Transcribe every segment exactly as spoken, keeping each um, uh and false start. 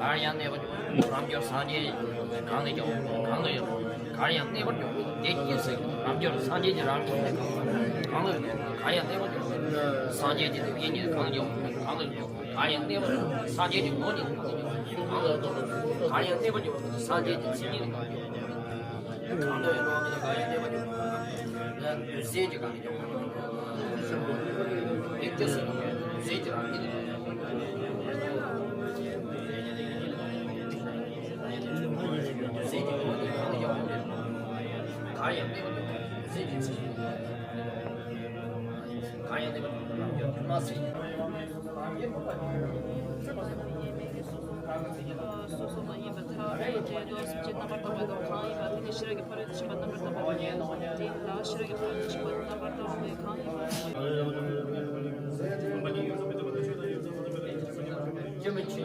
གར་ཡང་གནས་པར་འགྱུར། རབ་འབྱོར་སངས་རྒྱས་གང་ནས་ཀྱང་གང་དུ་ཡང་། གར་ཡང་གནས་པར་འགྱུར། དེ་སྐད་ཟེར། རབ་འབྱོར་སངས་རྒྱས་ཀྱི་རང་གྲོལ་ནས་གང་དུ་ཡང་། གང་དུ་ཡང་། གར་ཡང་གནས་པར་འགྱུར། སངས་རྒྱས་ཀྱི་ཏིང་ངེ་འཛིན་གང་ལ་ཡང་། གང་དུ་ཡང་། གར་ཡང་གནས་པར་འགྱུར། སངས་རྒྱས་ཀྱི་ངོ་བོ་ཉིད་གང་དུ་ཡང་། གང་དུ་ཡང་། གར་ཡང་གནས་པར་འགྱུར། སངས་རྒྱས་ཀྱི་མཚན་ཉིད་གང་དུ་ཡང་། གང་དུ་ཡང་། གར་ཡང་གནས་པར་འགྱུར། འདུས་བྱས་ཀྱི་གང་དུ་ཡང་། སོ་སོ་མ་ཡིན་པ་ཐ་མའི་འབྲས་རྡོ་གསུམ་གྱི་རྣམ་པར་དག་པ་དང་། གང་ཡིན་པ་དེ་ནི་ཤེས་རབ་ཀྱི་ཕ་རོལ་ཏུ་ཕྱིན་པ་རྣམ་པར་དག་པ་ཡིན་ནོ། དེ་ལ་ཤེས་རབ་ཀྱི་ཕ་རོལ་ཏུ་ཕྱིན་པ་རྣམ་པར་དག་པའི་གང་ཡིན་པ།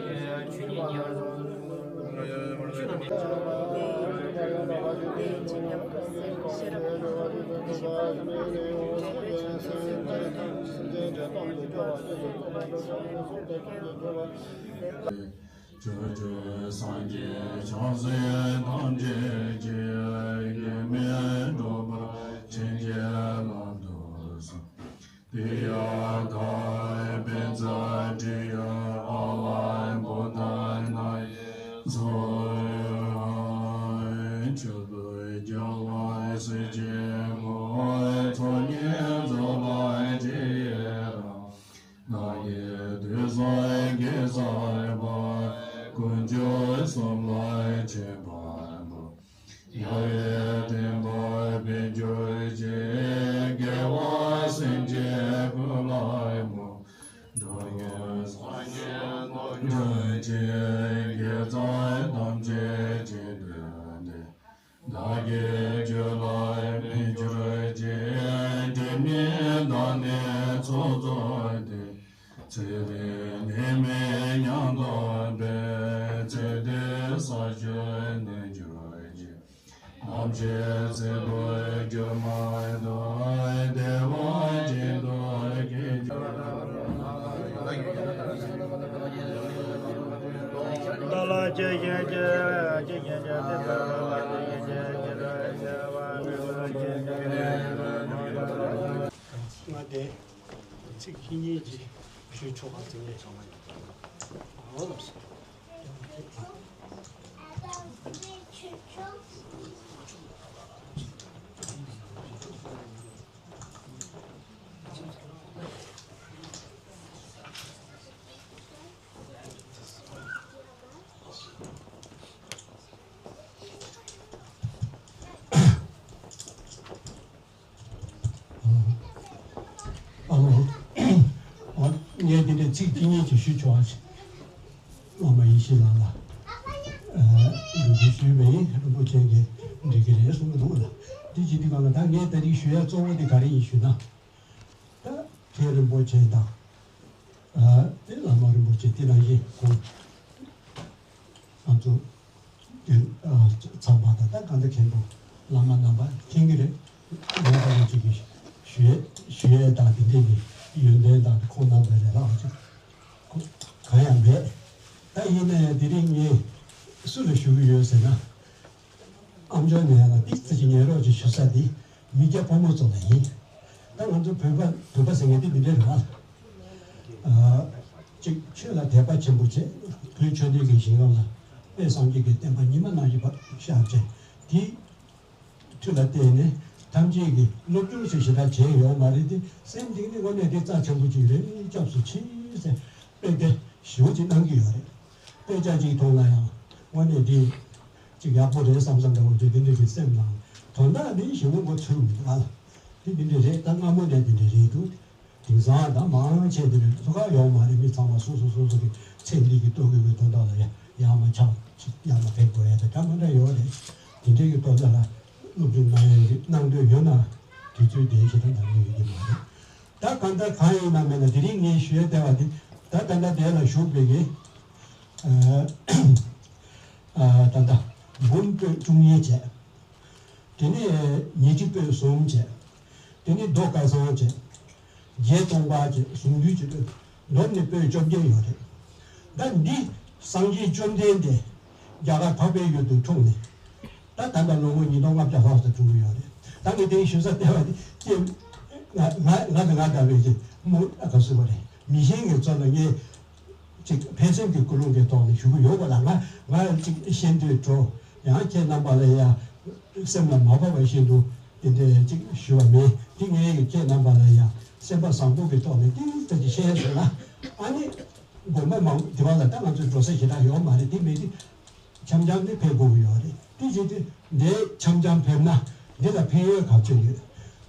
ཕྱོགས་བཅུའི་སངས་རྒྱས་ཕྱག་འཚལ་ཐམས་ཅད་ཀྱིས། ཡེངས་མེད་སྒྲུབ་པར་བྱིན་གྱིས་བརླབ་ཏུ་གསོལ། ཏདྱ་ཐཱ། པཉྩ་དྲི་ཡ་ཨ་ལ་བོ་དྷ་ན་ཡེ་སྭཱ་ཧཱ། ཆོས་ཀྱི་རྒྱལ་བ་སྲས་ཀྱི་གོ་འཕང་མཆོག་ཐོབ་པར་བགྱི། ནམ་མཁའི་མཐའ་ཡས་དུས་གསུམ་གྱི་སརྦ་དཀོན་མཆོག་གསུམ་ལ་ བདག་ནི་ཚོགས་རྫོགས་ཏེ། ཚེ་རིང་ནད་མེད་ཉམས་རྟོགས་པའི། ཚེ་འདིར་ས་བཅུ་གནས་གྱུར་ཅིག་ནམ་ཞིག་ཚེ་འཕོས་གྱུར་མ་ཐག་བདེ་བ་ཅན་དུ་སྐྱེ་གྱུར། བདག་ལ་ཇི་བཞིན་བགྱི། ཇི་བཞིན་བྱ་སྟེ། བདག་ལ་ཇི་བཞིན་བྱ་སྟེ། བདག་ལ་ཇི་བཞིན་བྱ་སྟེ། ང་དེ་ཚིག་ཁྱི་གཉིས་ཀྱིས་ཞུ་ཆོག་པ་ཟེར་ངེས་བྱུང་བ་ཡིན། འོ་ལགས་སོ། ཨ་ལོ། ཨ། ངས་འདི་འདྲའི་ཚིག་གཅིག་གཉིས་ཅིག་ཞུ་ཆོག་ཨ། བླ་མ་ཡེ་ཤེས་ལགས་ལ། ཨ། འབུལ་རྒྱུ་ཞུས་པ་ཡིན། རིན་པོ་ཆེ་གིས་འགྲིག་གི་རེད་གསུང་གི་འདུག་ལ། འདི་བྱེད་དུས་གང་ལ་ད་ངས་ད་རེས་ཞུ་ཡ་གཙོ་བོ་དེ་ག་རེ་ཡིན་ཞུ་ན། ད་མཁན་རིན་པོ་ཆེ་དང་། ཨ། དེ་བླ་མ་རིན་པོ་ཆེ་དེ་ནང་བཞིན་ཁོང་ང་ཚོ་དེ་ཚང་མ་དང་ད་ག་འདྲ་མཁན་པོ་བླ་མ་རྣམ་པ་མཁྱེན་གྱི་རེད། ངས་ད་རེས་ཅིག་གི་ཞུ་ཡས་ཞུ་ཡས་དང་དེ་འདྲས་ཀྱི་ཡོན་ཏན་དང་ཁོང་རྣམ་པའི་རེ་ལག་ཅིག་གང་ཡང་མེད། ད་ཡིན་ན་ཡང་དེ་རིང་ངས་སུ་ལ་ཞུ་གི་ཡོད་ཟེར་ན། ཨ་མཆོག་ནས་ཡང་ཏིག་ཙི་ཅིག་ཉན་རོགས་ཅིག་ཞུ་ས་འདི་མི་སྐྱ་ཕོ་མོ་ཚོ་ལ་ཡིན། ད་ང་ཚོ་བོད་པ་བོད་པ་ཟེར་མཁན་འདི་འདི་འདྲ་རེད་བ། ཨ། ཅིག་ཆོས་ལ་དད་པ་ཆེན་པོ་བྱས། བོད་ཆོས་ལྡན་གྱི་ཞིང་ཁམས་ལ་དཔལ་སངས་རྒྱས་ཀྱི་བསྟན་པ་ཉི་མ་ནང་བཞིན་པར་ཤར་བྱས། དེའི་མཐུ་ལ་བརྟེན་ནས་ཐམས་ཅད་ཀྱིས་སློབ་སྦྱོང་ཟེར་ཞེ་དྲག་བྱས་ཡོད་མ་རེད་དེ། སེམས་གཏིང་ནས་དངོས་གནས་དེ་རྩ་ཆེན་པོ་ཅིག་རེད། སྐྱབས་སུ་མཆི་ཟེར་དཔེ་དེ་ཞེ་པོ་ཅིག་གནང་གི་ཡོད་རེད། དཔེ་ཆ་ཅིག་མཐོང་ན་ཡང་དངོས་གནས་འདི་ཅིག་ཡག་པོ་རེད་བསམ་བསམ་འདྲ་བོ་ཅིག་དེ་འདྲ་ཅིག་སེམས་ནང་དོན་དག་འདི་ཞེ་པོ་མགོ་ཚོས་མི་འདུག་ཨ་ལ། དེ་འདི་འདྲ་རེད། ད་སྔ་མོ་ནས་འདི་འདྲ་རེད་འདུག་དེང་སང་ད་མང་ཆེ་འདི་འདྲ་སུ་ག་ཡོང་མ་རེད། མི་ཚང་མ་སོ་སོ་སོ་སོ་གི་ཚེ་འདི་གི་ལྟོ་གོས་ཀྱི་དོན་དག་ལ་ཡ་ཡར་མར་ཆག་ཅིག་ཡར་མར་ཕེབས་དགོས་ཡ་དེ་འདྲ་མ་འདྲ་ཡོད་རེད། དེ་འདྲའི་གི་ལྟོ་ཆ་ལ་སློབ་སྦྱོང་གནང་ཡ་ཡོད་གནང་འདོད་ཡོད་ན་དུས་ཚོད་དེ་ཞེ་དྲག་འདང་གི་ཡོད་ཀྱི་མ་རེད། ད་གང་ལྟར་གང་ཡིན་ན་མེད་ན་དེ་རིང་ངས་ཞུ་ཡས་བསྡད་པ་འདི་ད་ད་ལྟ་དེ་ལ་བཞུགས་པའི་གི་ཨ་ད་ལྟ་འབུམ་པོད་བཅུ་གཉིས་བྱས། དེ་ནས་ཉི་ཁྲི་པོད་གསུམ་བྱས། དེ་ནས་རྡོ་སྐལ་བཟང་བྱས། བརྒྱད་སྟོང་པ་བྱས། གཟུངས་འདུས་བྱས། བསྡོམས་ནས་པོད་བཅོ་བརྒྱད་ཡོད་རེད། ད་འདི་སངས་རྒྱས་བཅོམ་ལྡན་འདས་རྒྱ་གར་འཕགས་པའི་ཡུལ་དུ་འཁྲུངས་ནས། ད་ད་ལྟ་ལོ་ངོ་ཉིས་སྟོང་ལྔ་བརྒྱ་ལྷག་ཙམ་འགྲོ་གི་ཡོད་རེད། ད་ངས་དེ་ཞུ་ས་བལྟས་པ་དེ་ཀྱེ་ང་ང་ང་དང་ང་འདྲ་བའི་ཀྱེ་མོ་ཨ་ག་སུ་བ་རེད། མི་གཞན་གྱི་ཚོ་ལ་ངས་ཅིག་ཕན་སེམས་ཀྱི་ཀུན་སློང་གི་ཐོག་ནས་ཞུ་གི་ཡོད་པ་ལ། ང་ང་ཅིག་ཤེས་འདོད་འགྲོ་ཡང་ཁྱེད་རྣམ་པ་ལ་ཡ་སེམས་ལ་མ་བབས་པ་བཞིན་དུ་དེ་འདྲའི་ཅིག་ཞུ་བ་མེད། དེ་ངས་ཁྱེད་རྣམ་པ་ལ་ཡ་སེམས་པ་བཟང་པོ་གི་ཐོག་ནས་ཏིག་ཙམ་ཅིག་བཤད་ཟེར་ན། ཨ་ནི་དགོན་པ་མང་དེ་བ་ལ་ད་ང་ཚོའི་འགྲོ་ས་ཞེ་དྲག་ཡོད་མ་རེད། དེ་མེད་དེ། འཆམ་འཆམ་དེ་ཕེབས་དགོས་ཀྱི་ཡོད་རེད། དེ་བྱེད་དུས་འདི་འཆམ་འཆམ་ཕེབས་ན་འདི་ལ་ཕན་ཡོན་ག་ཚོད་ཡོད།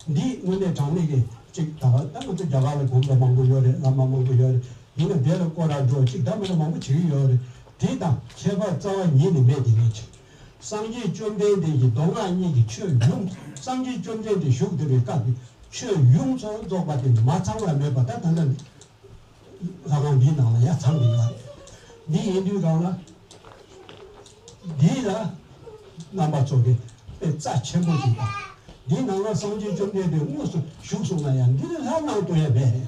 འདི་དངོས་གནས་དྲང་གནས་ཀྱི་ཅིག་ད་བར་ད་ང་ཚོ་རྒྱ་གར་ལ་དགོན་པ་མང་པོ་ཡོད་རེད། བླ་མ་མང་པོ་ཡོད་རེད། ཡིན་ན་དེ་ལ་སྐོར་ར་འགྲོ་ཅིག་ད་མི་ལ་མང་པོ་བྱེད་ཀྱི་ཡོད་རེད། དེ་དང་ཁྱད་པར་རྩ་བ་ཉིད་ནས་མེད། དེ་ནས་ཅིག་སངས་རྒྱས་བཅོམ་ལྡན་འདས་ཀྱི་མདོ་སྔགས་གཉིས་ཀྱི་ཆོས་ཡོངས། སངས་རྒྱས་བཅོམ་ལྡན་འདས་བཞུགས་བསྡད་པའི་སྐབས་ཀྱི་ཆོས་ཡོངས་སུ་རྫོགས་པ་དེ་མ་ཚང་བ་མེད་པ་ད་ད་ལྟ་ལྷ་ཁང་འདིའི་ནང་ལ་ཡ་ཚང་གི་ཡོད་རེད། འདི་ཡིན་དུས་གང་ལ། འདི་ལ་རྣམ་པ་ཚོ་གིས་དཔེ་རྩ་ཆེན་པོ་ཞིག་དང་། འདིའི་ནང་ལ་སངས་རྒྱས་བཅོམ་ལྡན་འདས་དངོས་སུ་བཞུགས་སོང་ན་ཡང་འདི་ལས་ལྷག་གནང་ཐུབ་ཡ་མེད་རེད།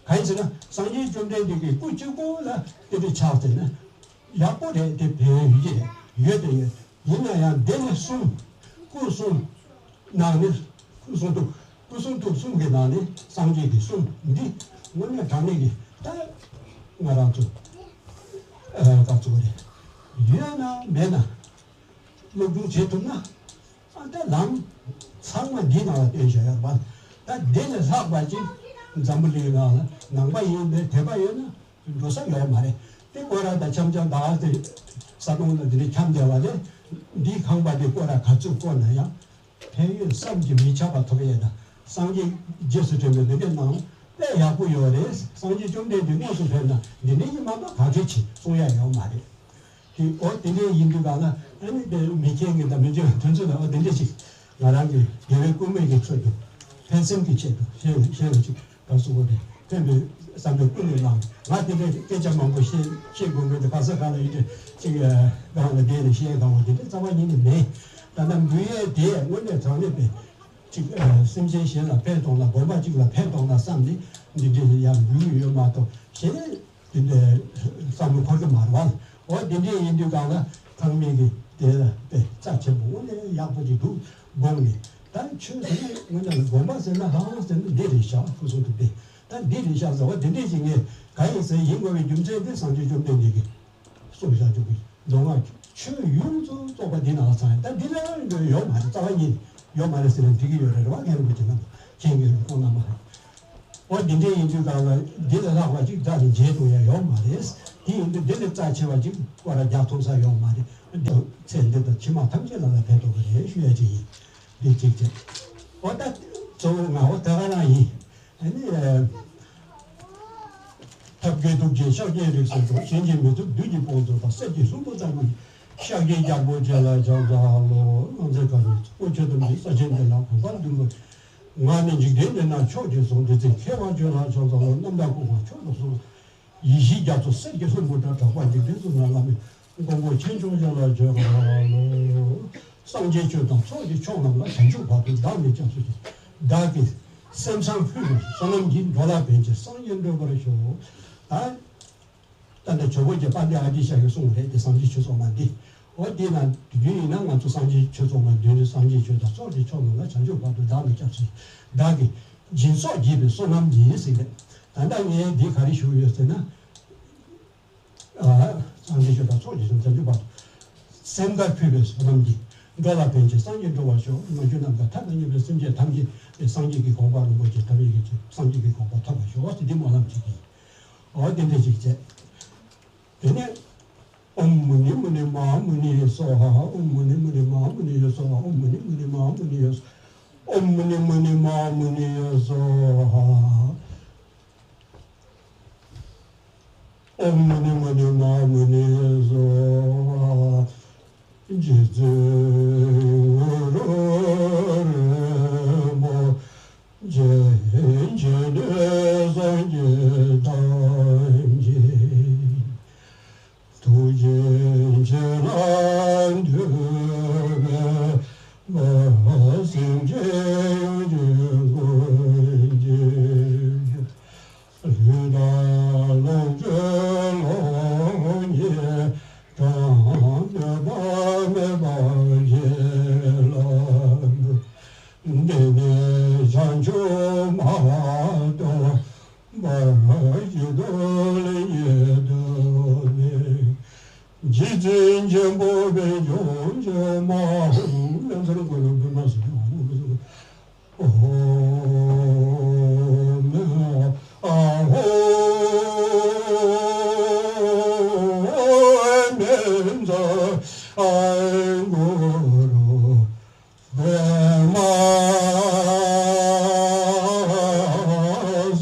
གང་ཡིན་ཟེར་ན་སངས་རྒྱས་བཅོམ་ལྡན་འདས་ཀྱི་སྐུ་གཅིག་པོ་ལ་དེ་འདྲ་ཆགས་ཟེར་ན་ཡག་པོ་རེད། དེ་ཕན་ཡོན་ཡོད་ཀྱི་རེད། ཡོད་དེ་ཡོད། ཡིན་ན་ཡང་འདི་ནས་གསུམ། སྐུ་གསུམ་ནང་ནས་སྐུ་གསུང་ཐུགས། སྐུ་གསུང་ཐུགས་གསུམ་གྱི་ནང་ནས་སངས་རྒྱས་ཀྱི་གསུང་འདི་དངོས་གནས་དྲང་གནས་ཀྱི་ད་ང་རང་ཚོ་ཨ་ག་ཚོད་རེད། ཡོད་ན་མེད་ན་སློབ་སྦྱོང་བྱེད་ཐུབ་ན། ཨ་ད་ལམ་ཚང་མ་འདི་ནང་ལ་བསྟན་བཞག་ཡོད་པ། ད་འདི་ལས་ལྷག་པ་ཅིག་འཛམ་བུ་གླིང་ནང་ལ་ནང་པ་ཡིན་པའི་དད་པ་ཡོད་ན། འགྲོ་ས་ཡོད་མ་རེད། དེ་སྐོར་ར་དང་འཆམ་འཆམ་ད་དེ་ས་དོང་ལ་འདི་ནས་འཁྱམ་བསྡད་པ་ལས། འདིའི་ཁང་པ་དེ་སྐོར་ར་ག་ཚོད་བསྐོར་ན་ཡང་ཕན་ཡོན་བསམ་གྱིས་མི་ཁྱབ་པ་ཐོབ་ཡས་དང་། སངས་རྒྱས་རྗེས་སུ་དྲན་པའི་ལས་འབྲས་གནང་དཔེ་ཡག་པོ་ཡོད་རེད། སངས་རྒྱས་བཅོམ་ལྡན་འདས་དངོས་སུ་ཕེབས་ན་འདི་འདྲའི་གི་མ་གཏོགས་ག་གེ་ཅིག་གསུང་ཡ་ཡོད་མ་རེད། དེ་འོ་དེ་འདྲའི་ཡིན་དུས་གང་ལ་ཨ་ནི་དེ་མི་མཁྱེན་གྱི་དང་མི་འཇོན་དོན་ཚོད་ལ་འོ་དེ་འདྲ་ཅིག་ང་རང་གི་དགེ་བའི་བསྐུལ་མའི་གི་ཚོད་དུ། ཕན་སེམས་ཀྱི་ཆེད་དུ་གཞན་གཞན་ལ་ཅིག་ག་རེ་ཟེར་དགོས་རེད། ཕན་པའི་བསམ་པའི་ཀུན་ནས་བསླངས། ང་དེ་འདྲའི་སྐད་ཆ་མང་པོ་བཤད་བཤད་དགོས་མེད་དེ། ག་ས་ག་ལ་ཡིན་དུས་ཅིག་སྒང་ལ་བསྡད་ནས་བཤད་སྒང་ལ་དེ་འདྲའི་རྩ་བ་ཉིད་ནས་མེད། ད་ལྟ་འབུལ་ཡས་དེ་དངོས་གནས་དྲང་གནས་པའི་ཅིག་ཨ། སེམས་ཅན་གཞན་ལ་ཕན་ཐོགས་ན། དགོན་པ་གཅིག་ལ་ཕན་ཐོགས་ན་བསམ་ནས་འདི་འདྲའི་ཡང་འབུལ་གྱི་ཡོད་མ་གཏོགས། གཞན་དེ་འདྲའི་བསམ་བློ་འཁོར་གྱི་མ་རེད་བ། འོ་དེ་འདྲའི་ཡིན་དུས་སྒང་ལ་ཚང་མས་ཀྱི་དེ་ལ་དཔེ་རྩ་ཆེན་པོ་དངོས་གནས་ཡག་པོ་ཅིག་འདུག་དགོངས་ནས། ད་ཆོས་དེ་ནི་དངོས་གནས་ལ་དགོན་པ་ཟེར་ན་ཧང་ཧང་ཟེར་ན་འདི་རེད་ཤག་ཁུ་སོང་དུ་བསྡད། ད་འདི་རེད་ཤག་ཟེར་བ་དེ་འདྲའི་ཞིག་ངས་གང་ཡིན་ཟེར། ཡིན་དགོས་པའི་རྒྱུ་མཚན་དེ་སངས་རྒྱས་བཅོམ་ལྡན་འདས་ཀྱིས་གསུངས་བཞག་བཅུག་གི། མདོ་སྔགས་ཆོས་ཡོངས་སུ་རྫོགས་པ་འདི་ནང་ཚང་ཡིན། ད་འདི་ལ་ཡོད་མ་རེད། རྩ་བ་ཉིད་ཡོད་མ་རེད་ཟེར་ན་འགྲིག་གི་ཡོད་རེད། རེད་བ། མཁན་རིན་པོ་ཆེ་རྣམས་མཁྱེན་གྱི་རེད། ཁོང་རྣམ་པ། འོ་འདི་འདྲའི་ཡིན་དུས་སྒང་ལ་འདི་ལས་ལྷག་པ་ཅིག་བདག་གིས་འཇལ་ཐུབ་ཡ་ཡོད་མ་རེད། དེ་ཡིན་དུས་འདི་ལས་རྩ་ཆེ་བ་ཅིག་སྐོར་ར་རྒྱག་ཐུབ་ས་ཡོད་མ་རེད། འདི་ཚེ་འདི་དང་ཕྱི་མ་ཐམས་ཅད་ལ་ལ་ཕན་ཐོགས་ཀྱི་རེད་ཞུ་ཡ་ཅིག་ཡིན། འདི་གཅིག་བྱས། འོ་ད་གཙོ་བོ་ང་འོ་ད་ག་རང་ཡིན། ཨ་ནི། ཐབས་མཁས་ཐུགས་རྗེས་ཤཱཀྱའི་རིགས་སུ་འགྲོ། གཞན་གྱིས་མི་ཐུབ་བདུད་ཀྱི་དཔུང་ཚོགས་དང་། གསེར་གྱི་ཟུམ་བུ་ལྟ་བུ་ཡིས། ཤཱཀྱའི་རྒྱལ་པོ་མཇལ་ལ་ཕྱག་འཚལ་ལོ། རྣམ་འཚེ་ཁ་ནས་ཚོགས་ཆོས་ཐམས་ཅད་ས་ཆེན་འདི་ལ་གོ་འཕང་བདུན་པོ། ང་ནི་འཇིག་རྟེན་འདི་ན་མཆོག་ཅེས་གསུངས། དེ་ཚེ་མཁས་པ་ཁྱོད་ལ་ཕྱག་འཚལ་ལོ། རྣམ་དག་སྐུ་གོང་མཆོག་ཏུ་གསུངས། ཡེ་ཤེས་རྒྱ་མཚོ་གསེར་གྱི་ལྷུན་པོ་འདྲ། གྲགས་པ་འཇིག་རྟེན་གསུམ་ན་བླ་མེད། མགོན་པོ་ཆེ་མཆོག་མཇལ་ལ་ཕྱག་འཚལ་ལོ། སངས་རྒྱས་ཆོས་དང་ཚོགས་ཀྱི་མཆོག་རྣམས་ལ། བྱང་ཆུབ་བར་དུ་བདག་ནི་སྐྱབས་སུ་མཆི། བདག་གི་སེམས་བཟང་ཕུལ་བའི་བསོད་ནམས་ཀྱིས། འགྲོ་ལ་ཕན་ཕྱིར་སངས་རྒྱས་འགྲུབ་པར་ཤོག། ད་ད་ལྟ་ཇོ་བོ་རྗེ་དཔལ་ལྡན་ཨ་ཏི་ཤ་གིས་གསུངས་པ་རེད་དེ། སངས་རྒྱས་ཆོས་ཚོགས་མ་འདི། འོ་དེ་ན་དུས་རྒྱུན་ཡིན་ན་ང་ཚོ་སངས་རྒྱས་ཆོས་ཚོགས་མ་འདི་ནི་སངས་རྒྱས་ཆོས་དང་ཚོགས་ཀྱི་མཆོག་རྣམས་ལ། བྱང་ཆུབ་བར་དུ་བདག་ནི་སྐྱབས་སུ་མཆི། བདག་གི་སྦྱིན་སོགས་བགྱིས་པའི་བསོད་ནམས་ཀྱིས་ཟེར་གི། ད་ལྟ་ངས་འདི་ག་རེ་ཞུ་ཡོད་ཟེར་ན། ཨ། སངས་རྒྱས་ཆོས་དང་ཚོགས་ཀྱི་མཆོག་བྱང་ཆུབ་བར་དུ་སེམས་དགའ་ཕུལ་བའི་བསོད་ནམས་ཀྱིས། འགྲོ་ལ་ཕན་ཕྱིར་སངས་རྒྱས་འགྲུབ་པར་ཤོག། མ་གྱུར་ནམ་མཁའི་མཐའ་དང་མཉམ་པའི་སེམས་ཅན་ཐམས་ཅད་དེ་སངས་རྒྱས་ཀྱི་གོ་འཕང་རིན་པོ་ཆེ་ཐོབ་ཡག་གི་ཆེད། སངས་རྒྱས་ཀྱི་གོ་འཕང་ཐོབ་པར་ཤོག་ཟེར་འདི་སྨོན་ལམ་བྱེད་ཀྱི་ཡིན། འོ་དེ་འདྲ་ཞིག་བྱས། དེ་ནས་ཨོཾ་མུ་ནི་མུ་ནི་མ་ཧཱ་མུ་ནི་སྭཱ་ཧཱ། ཨོཾ་མུ་ནི་མུ་ནི་མ་ཧཱ་མུ་ནི་སྭཱ་ཧཱ། ཨོཾ་མུ་ནི་མུ་ནི་མ་ཧཱ་མུ་ནི་སྭཱ་ཧཱ། ཨོཾ་མུ་ནི་མུ་ནི་མ་ཧཱ་མུ་ནི་སྭཱ་ཧཱ། ཨོཾ་མུ་ནི་མུ་ནི་མ་ཧཱ་མུ་ནི་སྭཱ་ཧཱ། རྗེ་བཙུན་གུ་རུ་རིན་པོ་ཆེ། སྤྱན་རས་གཟིགས་སངས་རྒྱས་ཐམས་ཅད་ཐུགས་རྗེ་ཆེ་ལ་འདུད་པའི་སེམས་ཅན་ཡོངས་ཀྱི་སྐུ་མཆེད། ལུས་དང་ལོངས་སྤྱོད་ལོངས་སྤྱོད་གྲངས་སུ་མེད་པ་བྱིན་རླབས་འདི་ནི་བྱང་ཆུབ་མ་ཐོབ་བར་བྱེད་དུ་ལེན་ཉིད་དུ་མེད། རྗེ་བཙུན་ཆེན་པོ་པད་འབྱུང་ཆེན་མ་ཧཱུྃ་ལན་ཚར་གུ་རུ་པདྨ་སིདྡྷི་ཧཱུྃ། ཨོཾ་ཨཱཿཧཱུྃ། ཨོཾ་ཨཱཿཧཱུྃ་གུ་རུ་པདྨ་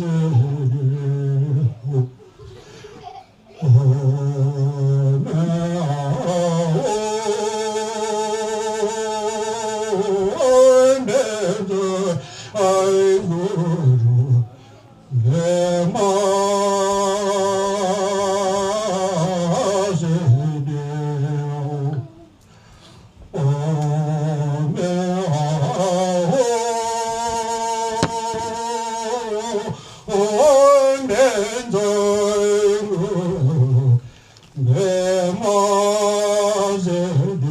སིདྡྷི་ཧཱུྃ། ཨོཾ་ཨཱཿཧཱུྃ་གུ་རུ་པདྨ་སིདྡྷི་ཧཱུྃ། ཨོཾ་ཨཱཿཧཱུྃ་ཨོཾ་ཨཱཿཧཱུྃ་གུ་རུ་པདྨ་སིདྡྷི་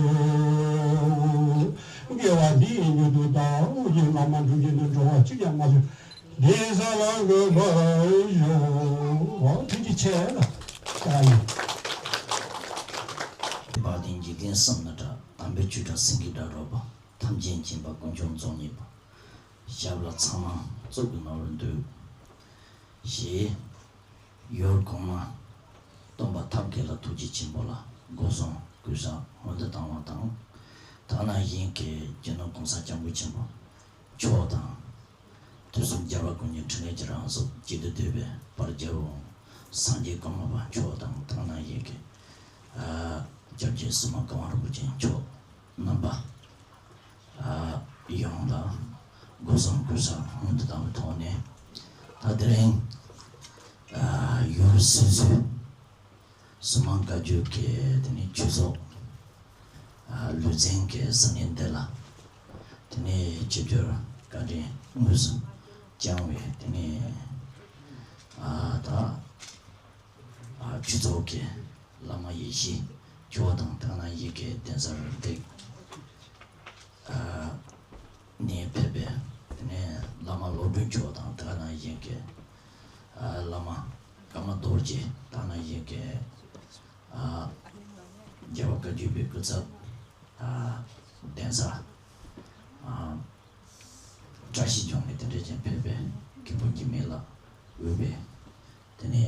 ཧཱུྃ། དགེ་བ་འདི་ཡིས་མྱུར་དུ་བདག། དབུགས་ཀྱི་ལམ་མ་འགྲོ་གྱུར་ནས། འགྲོ་བ་གཅིག་ཀྱང་མ་ལུས་འདི་ས་ལ་འགོད་པར་ཤོག། ཐུགས་རྗེ་ཆེ་ལ་ཞག་ཡིན། དཔལ་ལྡན་འཇིག་རྟེན་གསུམ་ན་གྲགས། དམ་པའི་ཆོས་སྒྲ་སེང་གེའི་སྒྲ་སྒྲོགས་པ། ཐམས་ཅད་མཁྱེན་པ་དཀོན་མཆོག་རྫོགས་བརྙེས་པ། ཞབས་ལ་ཚངས་དབང་གཙུག་གི་ངོ་བོར་འདུད། ཞེས་ཡུལ་གོང་མ་སྟོན་པ་ཐབས་མཁས་ལ་ཐུགས་རྗེ་ཆེན་པོ་ལ་སྒོ་གསུམ་གུས་ཕྱག་སྔོན་དུ་བཏང་བ་དང་། ཐ་ན་གཞན་གྱི་རྒྱུ་ནོར་གོང་ས་སྐྱབས་མགོན་ཆེན་པོ་མཆོག་དང་། དུས་གསུམ་རྒྱལ་བ་ཀུན་གྱི་འཕྲིན་ལས་ཀྱི་རང་གཟུགས་གཅིག་ཏུ་བསྡུས་པའི་དཔལ་རྒྱལ་པོ་སངས་རྒྱས་ཀརྨ་པ་མཆོག་དང་། ཐ་ན་གཞན་གྱི་ཨ་སྐྱབས་རྗེ་སྲིད་མ་ཀརྨ་རིན་པོ་ཆེ་མཆོག་རྣམ་པ་ཨ་ཡོངས་ལ་ སྒོ་གསུམ་གུས་ཕྱག་སྔོན་དུ་བཏང་བའི་ཐོག་ནས། ད་དེ་རིང་ཨ་ཡུལ་སོ་སོའི་གཟིགས་མང་བཀའ་བརྒྱུད་ཀྱི་དེ་ནས་ཆོས་ཚོགས་ཨ་ལུས་རྩལ་གྱི་སང་ཉིན་འདི་ལ། དེ་ནས་ཆིབས་བསྒྱུར་བཀའ་དྲིན་དངོས་སུ་བསྐྱངས་པའི་དེ་ནས་ཨ་ད་ཨ་ཆོས་ཚོགས་ཀྱི་བླ་མ་ཡེ་ཤེས་ཇོ་བོ་དང་། དེ་ནང་བཞིན་གྱི་གདན་ས་རུ་འདེགས་ཨ་ནས་ཕེབས་པའི་དེ་ནས་བླ་མ་བློ་གྲོས་ཇོ་བོ་དང་། དེ་ནང་བཞིན་གྱི་ཨ་བླ་མ་ཀརྨ་རྡོ་རྗེ། དེ་ནང་བཞིན་གྱི་ཨ་རྒྱལ་བ་བཀའ་བརྒྱུད་པའི་སྐུ་ཚབ་ཨ་གདན་ས་ཨ་བཀྲ་ཤིས་ལྗོངས་ནས་དེ་འདྲ་ཅན་ཕེབས་པའི་མཁན་པོ་འཇིགས་མེད་ལགས་དབུས་པའི་དེ་ནས་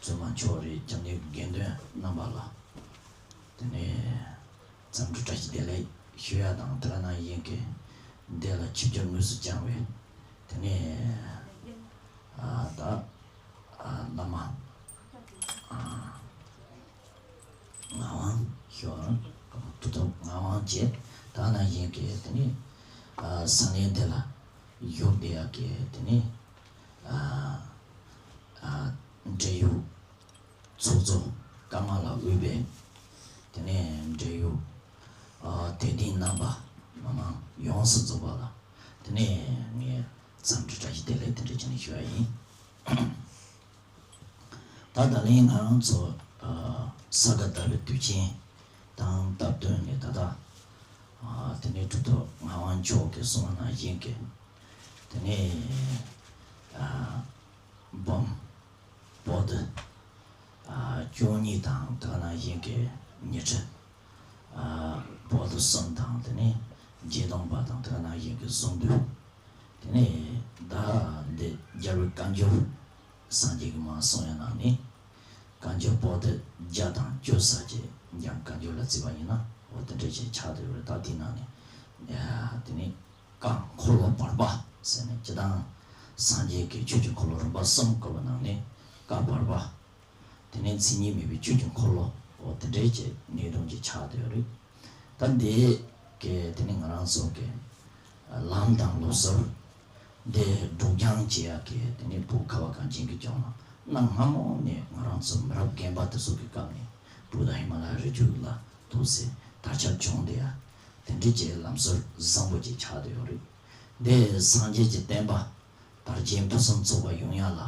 བཙུན་མ་མཆོག་རེད། སྐྱབས་གནས་དགེ་འདུན་རྣམ་པ་ལ་དེ་ནས་འཚམས་འདྲི་བཀྲ་ཤིས་བདེ་ལེགས་ཞུ་ཡ་དང་། དེ་ག་ནང་བཞིན་གྱི་འདི་ལ་ཆིབས་བསྒྱུར་དངོས་སུ་བསྐྱངས་པའི་དེ་ནས་ཨ་ད་ཨ་བླ་མ་ཨ་ངག་དབང་ཞོ་ཨ་ཐུབ་ཐོབ་ངག་དབང་བཅས། དེ་ག་ནང་བཞིན་གྱི་དེ་ནས་ཨ་ས་གནས་འདི་ལ་བཞུགས་བསྡད་ཡག་གི་དེ་ནས་ཨ་ཨ་འབྲེལ་ཡོད་ཚོགས་གཙོ་ཀརྨ་ལགས་དབུས་པའི་དེ་ནས་འབྲེལ་ཡོད་ཨ་དད་ལྡན་རྣམ་པ་མི་མང་ཡོངས་སུ་རྫོགས་པ་ལ་དེ་ནས་ངས་འཚམས་འདྲི་བཀྲ་ཤིས་བདེ་ལེགས་དེ་འདྲ་བྱས་ནས་ཞུ་ཡ་ཡིན། ད་ད་ལན་ང་རང་ཚོ་ཨ་ས་ག་ཟླ་བའི་དུས་ཆེན་དང་སྟབས་བསྟུན་ནས། ད་ལྟ་ཨ་དེ་ནས་གྲུབ་ཐོབ་ངག་དབང་མཆོག་གིས་གསུངས་པ་ནང་བཞིན་གྱི་དེ་ནས་ཨ་འབུམ་པོ་ཏི་ཨ་བཅུ་གཉིས་དང་། དེ་ག་ནང་བཞིན་གྱི་ཉི་ཁྲི་ཨ་པོ་ཏི་གསུམ་དང་། དེ་ནས་རྗེ་བདུན་པ་དང་། དེ་ག་ནང་བཞིན་གྱི་གསུང་བདུན། དེ་ནས་ད་འདི་རྒྱལ་བའི་བཀའ་འགྱུར་སངས་རྒྱས་ཀྱིས་མར་གསུངས་ཡ་ནང་ནས་བཀའ་འགྱུར་པོ་ཏི་བརྒྱ་དང་བཅུ་ཟེར་གྱི་འཇམ་བཀའ་འགྱུར་ལ་བརྩིས་པ་ཡིན་ན་འོ་དེ་འདྲ་ཞིག་ཆགས་བསྡད་ཡོད་རེད། ད་དེའི་ནང་ནས་ཡ་དེ་ནས་བཀའ་འཁོར་ལོ་བར་པ་ཟེར་ནས་སྤྱིར་བཏང་སངས་རྒྱས་ཀྱི་ཆོས་ཀྱི་འཁོར་ལོ་རིམ་པ་གསུམ་བསྐོར་བའི་ནང་ནས་བཀའ་བར་པ། དེ་ནས་མཚན་ཉིད་མེད་པའི་ཆོས་ཀྱི་འཁོར་ལོ། འོ་དེ་འདྲའི་ཀྱི་གནད་དོན་ཅིག་ཆགས་བསྡད་ཡོད་རེད། ད་འདི་གི་དེ་ནས་ང་རང་ཚོ་གི་ལམ་དང་ལུགས་སྲོལ་འདི་སྒྲོག་སྦྱང་བྱེད་ཡག་གི་དེ་ནས་བོད་ཁ་བ་གངས་ཅན་གྱི་ལྗོངས་ལ་གནའ་སྔ་མོ་ནས་ང་རང་ཚོ་མི་རབས་རྒན་པ་དེ་ཚོ་གི་སྐབས་ནས་བོད་དང་ཧི་མ་ལ་ཡ་རི་རྒྱུད་ལ་ཐུགས་སྲས་དར་ཁྱབ་བྱུང་བསྡད་ཡ་དེ་འདྲའི་ཀྱི་ལམ་སྲོལ་བཟང་པོ་ཅིག་ཆགས་བསྡད་ཡོད་རེད། འདི་སངས་རྒྱས་ཀྱི་བསྟན་པ་དར་རྒྱས་ཕུན་སུམ་ཚོགས་པ་ཡོང་ཡ་ལ།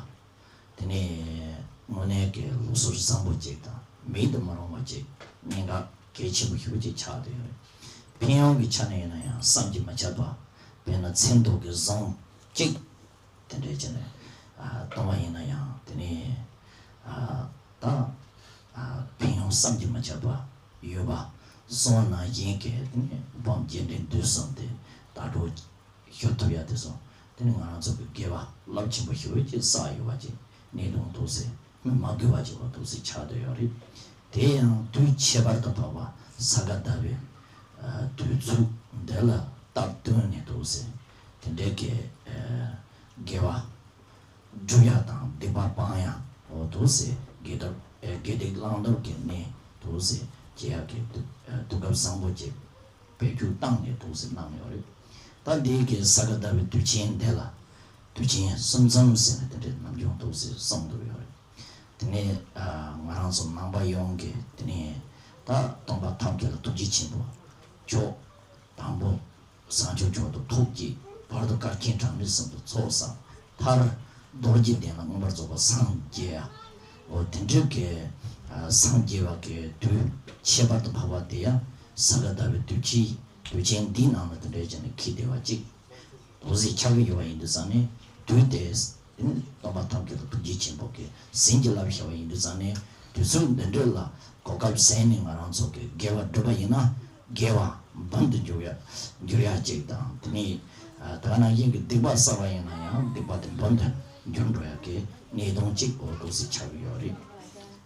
དེ་ནས་དངོས་གནས་ཀྱི་ལུགས་སྲོལ་བཟང་པོ་ཅིག་དང་མེད་དུ་མི་རུང་བ་ཅིག་གནད་འགག་གལ་ཆེན་པོ་ཞེ་པོ་ཅིག་ཆགས་བསྡད་ཡོད་རེད། ཕན་ཡོན་གྱི་ཆ་ནས་ཡིན་ན་ཡང་བསམ་གྱིས་མི་ཁྱབ་པ། དཔེར་ན་མཚན་ཐོག་གི་གཟུངས་གཅིག་དེ་འདྲའི་བྱས་ནས་ཨ་གཏོང་བ་ཡིན་ན་ཡང་། དེ་ནས་ཨ་ད་ཨ་ཕན་ཡོན་བསམ་གྱིས་མི་ཁྱབ་པ་ཡོད་པ་གསུངས་པ་ནང་བཞིན་གྱི། དེ་ནས་འབུམ་རྒྱས་འབྲིང་བསྡུས་གསུམ་དེ་དག་སྒྲུབ་ཞུ་ཐུབ་ཡ་དེ་སོང་། དེ་ནི་ང་རང་ཚོ་གི་དགེ་བ་རླབས་ཆེན་པོ་ཞེ་པོ་ཅིག་བསགས་ཡོད་པ་ཅིག་གནད་དུ་འདུག་སེ། སྨོས་མ་དགོས་པ་ཅིག་འདུག་སེ་ཆགས་བསྡད་ཡོད་རེད། དེ་ཡང་དུས་ཁྱད་པར་དུ་འཕགས་པ་ས་ག་ཟླ་བའི་ཨ་དུས་ཚོད་འདི་ལ་སྟབས་བསྟུན་ནས་འདུག་སེ། དེ་འདྲའི་གི་ཨ་དགེ་བ་སྒྲུབ་ཡ་དང་སྡིག་པ་སྤང་ཡ། འོ་འདུག་སེ་དགེ་སྡིག་ཨ་དགེ་སྡིག་བླང་དོར་གྱི་གནས་འདུག་སེ་བྱེད་ཡ་གི་དུས་ཨ་དུས་སྐབས་བཟང་པོ་ཅིག་བེད་སྤྱོད་བཏང་ནས་འདུག་སེ་གནང་ཡོད་རེད། ད་འདི་གི་ས་ག་ཟླ་བའི་དུས་ཆེན་འདི་ལ་དུས་ཆེན་གསུམ་འཛོམས་ཟེར་ནས་དེ་འདྲའི་ནམ་རྒྱུན་འདུག་སེ་གསུངས་འདུག་ཡོད་རེད། དེ་ནས་ཨ་ང་རང་ཚོ་ནང་པ་ཡོངས་ཀྱི་དེ་ནས་ད་སྟོན་པ་ཐབས་མཁས་ལ་ཐུགས་རྗེ་ཆེན་པོ་མཆོག་དང་པོ་བྱང་ཆུབ་མཆོག་ཏུ་ཐུགས་བསྐྱེད། བར་དུ་བཀའ་ཆེན་གྲངས་མེད་གསུམ་དུ་ཚོགས་བསགས། མཐར་རྡོ་རྗེ་གདན་ལ་མངོན་པར་རྫོགས་པར་སངས་རྒྱས་ཡ། འོ་དེ་འདྲའི་གི་ཨ་སངས་རྒྱས་པ་གི་དུས་ཁྱད་པར་དུ་འཕགས་པ་དེ་ཡང་ས་ག་ཟླ་བའི་དུས་ཆེན་དུས་ཆེན་འདིའི་ནང་ལ་དེ་འདྲའི་བྱས་ནས་འཁེལ་བསྡད་པ་ཅིག་འདུག་སེ་ཆགས་ཀྱི་ཡོད་པ་ཡིན་དུས་ཙང་ནས། དུས་དེ་སྟོན་པ་ཐབས་མཁས་དང་ཐུགས་རྗེ་ཆེན་པོ་གིས་ཟིན་གྱིས་བརླབས་བཞག་པ་ཡིན་དུས་ཙང་ནས། དུས་ཚོད་འདི་འདྲ་ལ་གོ་སྐབས་ཟིན་ནས་ང་རང་ཚོ་གི་དགེ་བ་སྒྲུབ་པ་ཡིན་ན་དགེ་བ་འབུམ་དུ་འགྱུར་ཡ་འགྱུར་ཡ་ཅིག་དང་། དེ་ནས་ཨ་ད་ག་ནང་བཞིན་གྱི་སྡིག་པ་བསགས་པ་ཡིན་ན་ཡང་སྡིག་པ་དེ་འབུམ་དུ་འགྱུར་འགྲོ་ཡ་གི་གནད་དོན་ཅིག་འོ་འདུག་སེ་ཆགས་ཀྱི་ཡོད་རེད།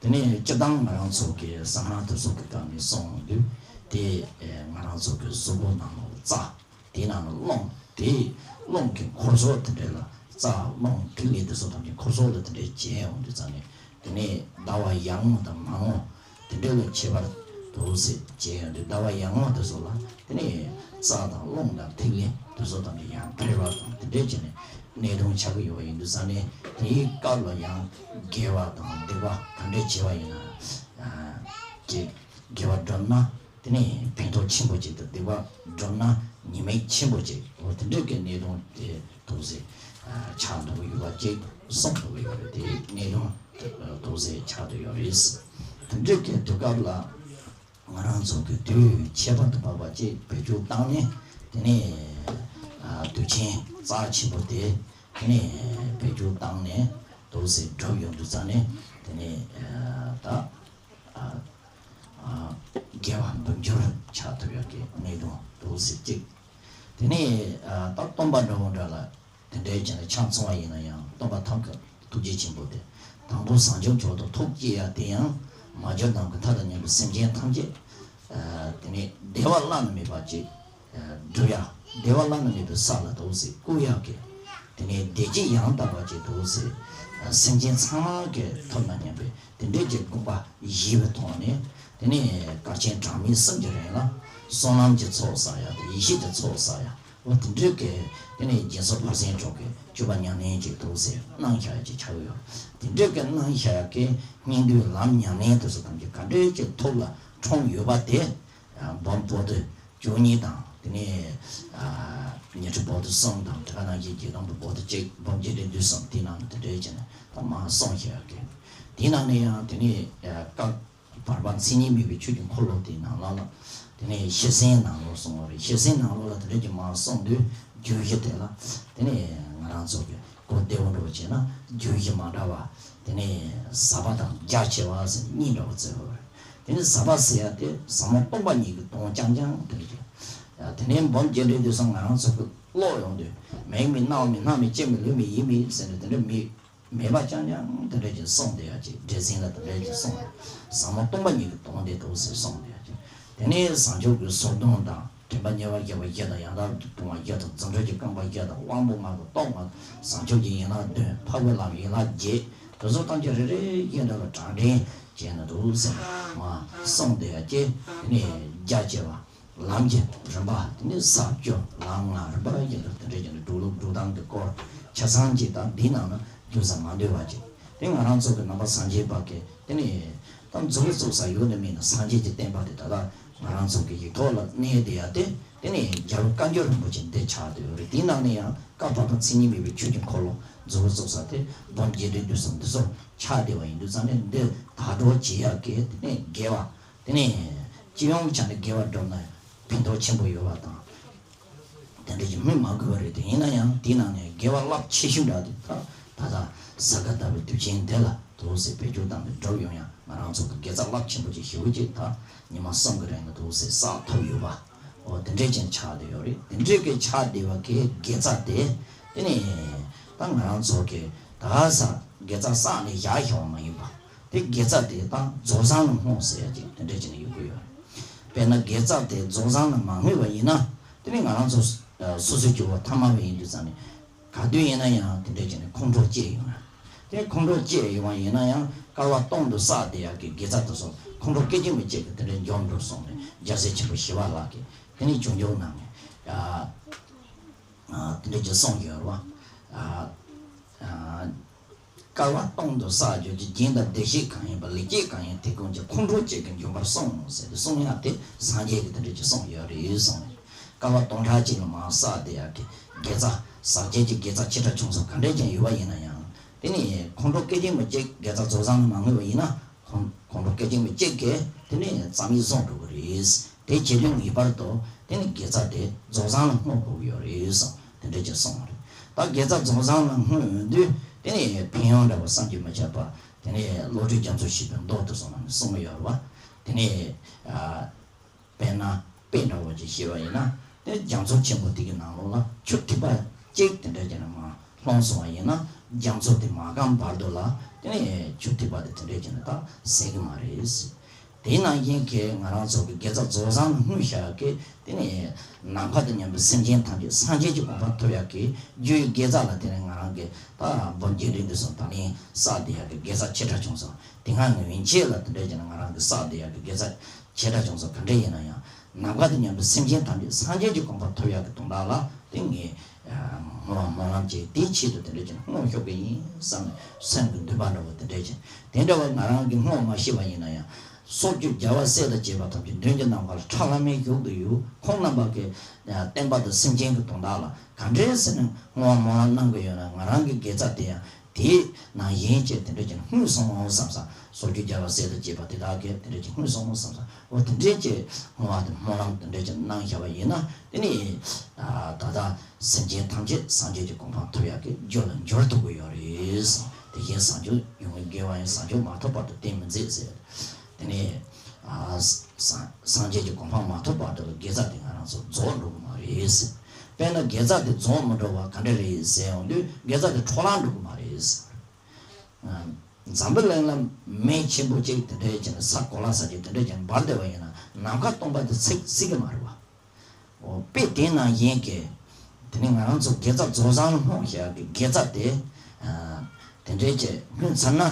དེ་ནས་སྤྱིར་བཏང་ང་རང་ཚོ་གི་གསང་སྔགས་དེ་ཚོ་གི་སྒང་ནས་གསུངས་དུས། དེ་ཨེ་ང་རང་ཚོ་གི་གཟུགས་པོ་ནང་ལ་རྩ། དེའི་ནང་ལ་རླུང་། དེའི་རླུང་གི་འཁོར་ཚོགས་དེ་འདྲ་ལ་རྩ་རླུང་ཐིག་ལེ་དེ་ཚོ་ཐམས་ཅད་འཁོར་ཚོགས་ལ་དེ་འདྲ་བྱས་ཡོང་དུས་ཙང་ནས། དེ་ནས་ཟླ་བ་ཡར་ངོ་དང་མར་ངོ་དེ་འདྲ་ལ་ཁྱད་པར་ དོགས་སེལ་བྱས་ཡོང་དུས་ཟླ་བ་ཡར་ངོ་དེ་ཚོ་ལ་དེ་ནས་རྩ་དང་རླུང་དང་ཐིག་ལེ་དེ་ཚོ་ཐམས་ཅད་ཡང་འཕེལ་བ་དང་དེ་འདྲས་བྱས་ནས་གནད་དོན་ཆགས་ཀྱི་ཡོད་པ་ཡིན་དུས་ཙང་ནས་དེའི་སྐབས་ལ་ཡང་དགེ་བ་དང་སྡིག་པ་ག་འདྲས་བྱས་པ་ཡིན་ན་ཅིག་དགེ་བ་བསྒྲུབས་ན། དེ་ནས་ཕན་ཐོགས་ཆེན་པོ་ཅིག་དང་སྡིག་པ་བསྒྲུབས་ན་ཉེས་དམིགས་ཆེན་པོ་ཅིག་འོ་དེ་འདྲ་གི་གནད་དོན་དེ་དོགས་སེལ་ཆགས་འགྲོ་གི་ཡོད་པ་ཅིག་གསུངས་འགྲོ་གི་ཡོད་རེད། དེ་གནད་དོན་དོགས་སེལ་ཆགས་འགྲོ་ཡོད་རེད། དེ་འདྲ་གི་དུས་སྐབས་ལ་ང་རང་ཚོ་གི་དུས་ཁྱད་པར་དུ་འཕགས་པ་ཅིག་བེད་སྤྱོད་བཏང་ནས་དེ་ནས་དུས་ཆེན་རྩ་ཆེན་པོ་དེ་དེ་ནས་བེད་སྤྱོད་བཏང་ནས་དོགས་སེལ་སྒྲུབ་ཡོང་དུས་ཙང་ནས་དེ་ནས་ད། དགེ་བ་འབུམ་འགྱུར་ཆགས་ཐུབ་ཡག་གི་གནད་དོན་དོགས་སེལ་གཅིག་དེ་ནས་ད་སྟོན་པ་འདྲ་བོ་འདྲ་ལ་དེ་འདྲའི་བྱས་ནས་ཆང་འཚོང་བ་ཡིན་ན་ཡང་སྟོན་པ་ཐམས་ཀྱི་ཐུགས་རྗེ་ཆེན་པོ་དེ་དང་པོ་བྱང་ཆུབ་མཆོག་ཏུ་ཐུགས་བསྐྱེད་ཡ་དེ་ཡང་མ་གྱུར་ནམ་མཁའི་མཐའ་དང་མཉམ་པའི་སེམས་ཅན་ཐམས་ཅད་དེ་ནས་བདེ་བ་བླ་ན་མེད་པ་ཅིག་སྒྲུབ་ཡ། བདེ་བ་བླ་ན་མེད་པའི་ས་ལ་དོགས་སེལ་བཀོད་ཡག་གི་དེ་ནས་བདེ་སྐྱིད་ཡང་དག་པ་ཅིག་དོགས་སེལ་སེམས་ཅན་ཚང་མ་གི་ཐོབ་ན་སྙམ་པའི་དེ་འདྲས་ཀྱི་དགོངས་པ་བཞེས་པའི་ཐོག་ནས་དེ་ནས་སྐར་ཆེན་གྲངས་མེད་གསུམ་གྱི་རིང་ལ་བསོད་ནམས་ཀྱི་ཚོགས་བསགས་ཡ་དང་ཡེ་ཤེས་ཀྱི་ཚོགས་བསགས་ཡ་འོ་དེ་འདྲས་ཀྱི་དེ་ནས་རྒྱལ་ཚབ་ཕར་ཕྱིན་མཆོག་གི་སྤྱོད་པ་ཉམས་ལེན་ཅིག་དོགས་སེལ་གནང་བཞག་ཡ་ཅིག་ཆགས་ཡོད། དེ་འདྲས་ཀྱི་གནང་བཞག་ཡ་གི་སྙིང་བསྡུས་ལམ་ཉམས་ལེན་དེ་ཚོ་ཐམས་ཅད་ག་འདྲས་ཀྱི་ཐོག་ལ་འཁྲུངས་ཡོད་པ་དེ། འབུམ་པོ་ཏི་བཅུ་གཉིས་དང་དེ་ནས་ཉི་ཁྲི་པོ་ཏི་གསུམ་དང་དེ་ག་ནང་བཞིན་རྒྱལ་དང་པོ་པོ་ཏི་གཅིག་འབུམ་རྒྱས་འབྲིང་བསྡུས་གསུམ་དེ་ནང་དེ་འདྲའི་བྱས་ནས་ད་མར་གསུངས་བཞག་གི་དེ་ནང་ནས་ཡང་དེ་ནས་བཀའ་བར་པ་མཚན་ཉིད་མེད་པའི་ཆོས་ཀྱི་འཁོར་ལོ་དེའི་ནང་ལོགས་ལ་དེ་ནས་ཤེར་ཕྱིན་ནང་ལོགས་གསུངས་པ་རེད། ཤེར་ཕྱིན་ནང་ལོགས་ལ་དེ་འདྲ་ཅིག་མར་གསུངས་དུས་བརྗོད་གཞི་དེ་ལ་དེ་ནས་ང་རང་ཚོ་གི་གོ་བདེ་བོ་འདྲ་བོ་བྱས་ན་བརྗོད་གཞི་མ་འདྲ་བ་དེ་ནས་ཟབ་པ་དང་རྒྱ་ཆེ་བ་ཟེར་གཉིས་འདྲ་བོ་བརྩི་དགོས་པ་རེད། དེ་ནས་ཟབ་པ་ཟེར་ཡ་དེ་ཟབ་མོ་སྟོང་པ་ཉིད་ཀྱི་དོན་རྐྱང་རྐྱང་དེ་རེད། དེ་ནས་འབུམ་རྒྱས་འབྲིང་བསྡུས་གསུམ་ང་རང་ཚོ་གི་ཀློག་ཡོང་དུས་མིག་མིག་རྣ་བ་མིག་སྣ་མིག་ལྕེ་མིག་ལུས་མིག་ཡིད་མིག་ཟེར་ནས་དེ་འདྲ་མིག་མེད་པ་རྐྱང་རྐྱང་དེ་འདྲ་ཅིག་གསུངས་བསྡད་ཡ་ཅིག་འདྲེ་སྲིན་ལ་དེ་འདྲ་ཅིག་གསུངས་ཡ། ཟབ་མོ་སྟོང་པ་ཉིད་ཀྱི་དོན་དེ་འདུག་ཟེར་གསུངས་བསྡད་ཡ་ཅིག་དེ་ནས་བྱང་ཆུབ་ཀྱི་ཟབ་དོན་དང་དྲན་པ་ཉེ་བར་བཞག་པ་བཞི་དང་ཡང་དག་ཏུ་སྤོང་བ་བཞི་དང་རྫུ་འཕྲུལ་གྱི་རྐང་པ་བཞི་དང་དབང་པོ་ལྔ་དང་རྟོག་ལྔ་དང་བྱང་ཆུབ་ཀྱི་ཡན་ལག་བདུན་འཕགས་པའི་ལམ་ཡན་ལག་བརྒྱད་དེ་ཚོ་ཐམས་ཅད་རེ་རེ་བཞིན་དུ་ལ་གྲངས་འདྲེན་བྱས་ནས་འདུག་ཟེར་ནས་མར་གསུངས་བསྡད་ཡ་ཅིག་དེ་ནས་རྒྱ་ཆེ་བ། ལམ་གྱི་རིམ་པ་དེ་ནི་ས་བཅུ་ལམ་ལྔ་རིམ་པ་བཞིན་དུ་དེ་འདྲ་བྱས་ནས་འགྲོ་ལུགས་འགྲོ་སྟངས་ཀྱི་སྐོར་ཆ་ཚང་ཅིག་དང་འདིའི་ནང་ན་རྒྱུ་ཟ་མ་འདོད་པ་ཅིག་དེ་ང་རང་ཚོ་གི་ནང་པ་སངས་རྒྱས་པ་གི་དེ་ནི་ད་མཛུབ་མོ་བཙུགས་ས་ཡོད་ནི་མིན་ན་སངས་རྒྱས་ཀྱི་བསྟན་པ་དེ་ད་ལྟ་ང་རང་ཚོ་གི་ཡིག་ཐོག་ལ་གནས་བསྡད་ཡ་དེ་དེ་ནི་རྒྱལ་བ་བཀའ་འགྱུར་རིན་པོ་ཆེ་འདི་ཆགས་བསྡད་ཡོད་རེད། དེའི་ནང་ནས་ཡང་བཀའ་བར་པ་མཚན་ཉིད་མེད་པའི་ཆོས་ཀྱི་འཁོར་ལོ་མཛུབ་མོ་བཙུགས་ས་དེ་འབུམ་རྒྱས་འབྲིང་བསྡུས་གསུམ་འདི་ཚོ་ཆགས་བསྡད་པ་ཡིན་དུས་ཙང་ནས་འདི་དག་སྒྲུབ་བྱེད་ཡ་གི་དེ་ནི་དགེ་བ། དེ་ནས་སྤྱི་ཡོངས་ཀྱི་ཆ་ནས་དགེ་བ་བསྒྲུབས་ན་ཕན་ཐོགས་ཆེན་པོ་ཡོད་པ་དང་། དེ་འདྲ་ཞིག་སྨོས་མ་དགོས་པ་རེད་དེ། ཡིན་ན་ཡང་དེའི་ནང་ནས་དགེ་བ་རླབས་ཆེ་ཤོས་འདྲ་དེ་ད་ད་ལྟ་ས་ག་ཟླ་བའི་དུས་ཆེན་འདི་ལ་འདུག་སེ་བེད་སྤྱོད་བཏང་ནས་བསྒྲུབས་ཡོང་ཡང་ང་རང་ཚོ་གི་དགེ་རྩ་རླབས་ཆེན་པོ་ཅིག་ཞེ་པོ་ཅིག་ད་ཉི་མ་གསུམ་གི་རིང་ལ་འདུག་སེ་བསགས་ཐུབ་ཡོད་པ། འོ་དེ་འདྲས་ཅན་ཆགས་བསྡད་ཡོད་རེད། དེ་འདྲས་ཀྱི་ཆགས་བསྡད་པ་གི་དགེ་རྩ་དེ་དེ་ནས་ད་ང་རང་ཚོ་གི་ད་ས་དགེ་རྩ་བསགས་ནས་བཞག་ཤོག་མ་ཡིན་པ། དེ་དགེ་རྩ་དེ་དང་རྫོགས་བྱང་ལ་བསྔོ་ཟེར་ཡ་ཅིག་དེ་འདྲ་བྱས་ནས་ཡོང་གི་ཡོད་རེད། དཔེར་ན་དགེ་རྩ་དེ་རྫོགས་བྱང་ལ་མ་བསྔོས་པ་ཡིན་ན་དེ་ནི་ང་རང་ཚོ་སོ་སོའི་སྐྱེ་བོ་ཐ་མལ་པ་ཡིན་དུས་ཙང་ནས་ག་དུས་ཡིན་ན་ཡང་དེ་འདྲ་བྱས་ནས་ཁོང་ཁྲོ་སྐྱེ་ཡོང་ཡ། དེ་ཁོང་ཁྲོ་སྐྱེ་ཡོང་བ་ཡིན་ན་ཡང་སྐལ་བ་སྟོང་དུ་བསགས་བསྡད་ཡ་གི་དགེ་རྩ་དེ་ཚོ་ཁོང་ཁྲོ་སྐད་ཅིག་མི་གཅིག་གི་དེ་འདྲ་འཇོམས་འགྲོ་སོང་ནས་རྒྱལ་སྲས་ཆེན་པོ་ཞི་བ་ལྷ་གིས་དེ་ནི་བྱུང་བྱུང་གནང་ནས། དེ་འདྲ་ཅིག་གསུངས་ཡོད་རེད་བ། སྐལ་བ་སྟོང་དུ་བསགས་གྱུར་ཅིག་རྒྱན་དང་བདེ་གཤེགས་གང་ཡིན་པ། ལེགས་སྐྱེས་གང་ཡིན་དེ་ཀུན་གྱི། ཁོང་ཁྲོ་གཅིག་གིས་འཇོམས་པར་གསུངས་ཟེར་ཏེ་གསུང་ཡག་དེ་སངས་རྒྱས་ཀྱིས་དེ་འདྲ་ཅིག་གསུངས་ཡོད་རེད་གསུངས་ནས། སྐལ་བ་སྟོང་ཕྲག་གཅིག་ལ་མར་བསགས་བསྡད་ཡག་གི་དགེ་རྩ་ཟག་བཅས་ཀྱི་དགེ་རྩ་ཆེ་ཕྲ་ཆུང་ཚོ་ག་འདྲས་ཀྱང་ཡོད་པ་ཡིན་ན་ཡང་དེ་ནི་ཁོང་ཁྲོ་སྐད་ཅིག་མི་གཅིག་དགེ་རྩ་རྫོགས་བྱང་ལ་མ་བསྔོས་པ་ཡིན་ན། ཁོང་ཁོང་ཁྲོ་སྐད་ཅིག་མི་གཅིག་གིས་དེ་ནས་རྩ་མེད་བཟོ་འགྲོ་གི་རེད། དེ་བྱེད་དུས་ངེས་པར་དུ་དེ་ནི་དགེ་རྩ་དེ་རྫོགས་བྱང་ལ་བསྔོ་དགོས་ཀྱི་ཡོད་རེད་གསུངས་དེ་འདྲ་ཅིག་གསུངས་པ་རེད། ད་དགེ་རྩ་རྫོགས་བྱང་ལ་བསྔོ་ཡོང་དུས་དེ་ནི་ཕན་ཡོན་འདྲ་བ་བསམ་གྱིས་མི་ཁྱབ་པ་དེ་ནི་བློ་གྲོས་རྒྱ་མཚོ་ཞེས་པའི་མདོ་དེ་ཚོ་ནང་ནས་གསུངས་ཡོད་རེད་བ། དེ་ནི་དཔེར་ན་དཔེ་འདྲ་བོ་ཅིག་བཤད་པ་ཡིན་ན་དེ་རྒྱ་མཚོ་ཆེན་པོ་དེ་གི་ནང་ལོགས་ལ་ཆུ་ཐིགས་པ་གཅིག་དེ་འདྲ་བྱས་ནས་མར་ལྷུང་སོང་བ་ཡིན་ན་རྒྱ་མཚོ་དེ་མ་སྐམ་བར་དུ་ལ་དེ་ནས་ཆུ་ཐིགས་པ་དེ་དེ་འདྲ་བྱས་ནས་ད་ཟད་གི་མ་རེད། དེ་ནང་བཞིན་གྱི་ང་རང་ཚོ་གི་དགེ་རྩ་རྫོགས་བཟང་ལ་བསྔོས་བཞག་གི་དེ་ནས་ནམ་མཁའ་དང་མཉམ་པའི་སེམས་ཅན་ཐམས་ཅད་སངས་རྒྱས་ཀྱི་གོ་འཕང་ཐོབ་ཡག་གི་རྒྱུའི་དགེ་རྩ་ལ་དེ་ནས་ང་རང་གི་ད་འབུམ་རྒྱས་འབྲིང་བསྡུས་གསུམ་དང་ལེན་བསགས་བསྡད་ཡག་གི་དགེ་རྩ་ཆེ་ཕྲ་ཆུང་གསུམ། དེ་སྔ་ངེས་བྱེད་ལ་དེ་འདྲ་བྱས་ན་ང་རང་གི་བསགས་བསྡད་ཡག་གི་དགེ་རྩ་ཆེ་ཕྲ་ཆུང་གསུམ་ག་འདྲ་ཡིན་ན་ཡང་ནམ་མཁའ་དང་མཉམ་པའི་སེམས་ཅན་ཐམས་ཅད་སངས་རྒྱས་ཀྱི་གོ་འཕང་ཐོབ་ཡག་གི་དོན་དག་ལ་དེ་ངས་བསྔོ་བ་སྨོན་ལམ་བྱས་དེའི་ཆེད་དུ་དེ་འདྲ་བྱས་ན་བསྔོ་ཤོག་གི་ཡིན་བསམ་ནས་སེམས་ཀྱི་འདུན་པ་འདྲ་བོ་དེ་འདྲ་བྱས། དེ་འདྲ་བ་ང་རང་གིས་བསྔོ་མ་ཤེས་པ་ཡིན་ན་ཡང་སྲོག་གཅོད་རྒྱལ་བ་སྲས་དང་བཅས་པ་ཐམས་ཅད་མདུན་གྱི་ནམ་མཁའ་ལ་ཁྲ་ལམ་མེར་བཞུགས་ཏེ་ཡོད། ཁོང་རྣམ་པ་གི་བསྟན་པ་དང་སེམས་ཅན་གྱི་དོན་དག་ལ་ག་འདྲས་ཟེར་ནས་བསྔོ་བ་སྨོན་ལམ་གནང་གི་ཡོད་ན་ང་རང་གི་དགེ་རྩ་དེ་ཡང་དེའི་ནང་ཡན་ཆད་དེ་འདྲ་ཅིག་བསྔོས་སོང་བསམ་ས། སྲོག་གཅོད་རྒྱལ་བ་སྲས་དང་བཅས་པ་དེ་དག་གིས་དེ་འདྲ་ཅིག་བསྔོས་སོང་བསམ་ས། འོ་དེ་འདྲའི་ཅིག་བསྔོ་བ་དང་སྨོན་ལམ་དེ་འདྲ་ཅིག་གནང་བཞག་པ་ཡིན་ན་དེ་ནི་ད་ལྟ་སེམས་ཅན་ཐམས་ཅད་སངས་རྒྱས་ཀྱི་གོ་འཕང་ཐོབ་ཡག་གི་རྒྱུ་ལ་འགྱུར་ཐུབ་ཀྱི་ཡོད་རེད། དེ་བཞིན་བཟང་སྤྱོད་ཡོན་གྱི་དགེ་བ་ཡང་བཟང་སྤྱོད་མ་ཐོབ་བར་དུ་གཏན་མི་མཛད་ཟེར། དེ་ནས་ཨ་སངས་སངས་རྒྱས་ཀྱི་གོ་འཕང་མ་ཐོབ་བར་དུ་ལ་དགེ་རྩ་དེ་ང་རང་ཚོ་རྫོགས་འགྲོ་གི་མ་རེད་ཟེར། དཔེར་ན་དགེ་རྩ་དེ་རྫོགས་མི་འགྲོ་བ་ག་འདྲ་རེད་ཟེར་ཡོང་དུས་དགེ་རྩ་དེ་འཕྲོ་བརླག་འགྲོ་གི་མ་རེད་ཟེར། ཨ་འཛམ་བུ་གླིང་ལ་མེ་ཆེན་པོ་གཅིག་དེ་འདྲའི་ཅན་ས་གོ་ལ་ས་གཅིག་དེ་འདྲའི་ཅན་འབར་བསྡད་པ་ཡིན་ན་ནམ་མཁའ་སྟོང་པ་དེ་ཚིག་སྲིད་ཀྱི་མ་རེད་བ། འོ་དཔེ་དེ་ནང་བཞིན་གྱི། དེ་ནི་ང་རང་ཚོ་དགེ་རྩ་རྫོགས་བཟང་ལ་བསྔོ་བཞག་གི་དགེ་རྩ་དེ། ཨ་དེ་འདྲའི་ཅིག་བསྔོས་ཚར་ན་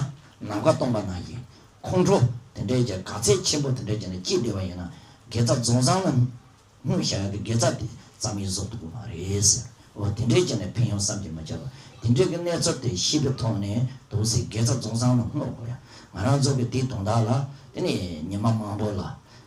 ནམ་མཁའ་སྟོང་པ་ནང་བཞིན་ཁོང་ཁྲོ་དེ་འདྲའི་ཅིག་ག་ཚད་ཆེན་པོ་དེ་འདྲའི་ཅིག་ནས་སྐྱེས་བསྡད་པ་ཡིན་ན་དགེ་རྩ་རྫོགས་བཟང་ལ་བསྔོ་བཞག་གི་དགེ་རྩ་དེ་ཙམ་ཡིན་བཟོ་ཐུབ་ཀྱི་མ་རེད་ཟེར། འོ་དེ་འདྲའི་ཅིག་ནས་ཕན་ཡོན་བསམ་གྱིས་མི་ཁྱབ་པ་དེ་འདྲའི་གི་གནས་ཚུལ་དེ་ཤེས་པའི་ཐོག་ནས་འདུག་སེ་དགེ་རྩ་རྫོགས་བཟང་ལ་བསྔོ་དགོས་ཡ། ང་རང་ཚོ་གི་དེའི་དོན་དག་ལ་དེ་ནས་ཉི་མ་མང་པོ་ལ་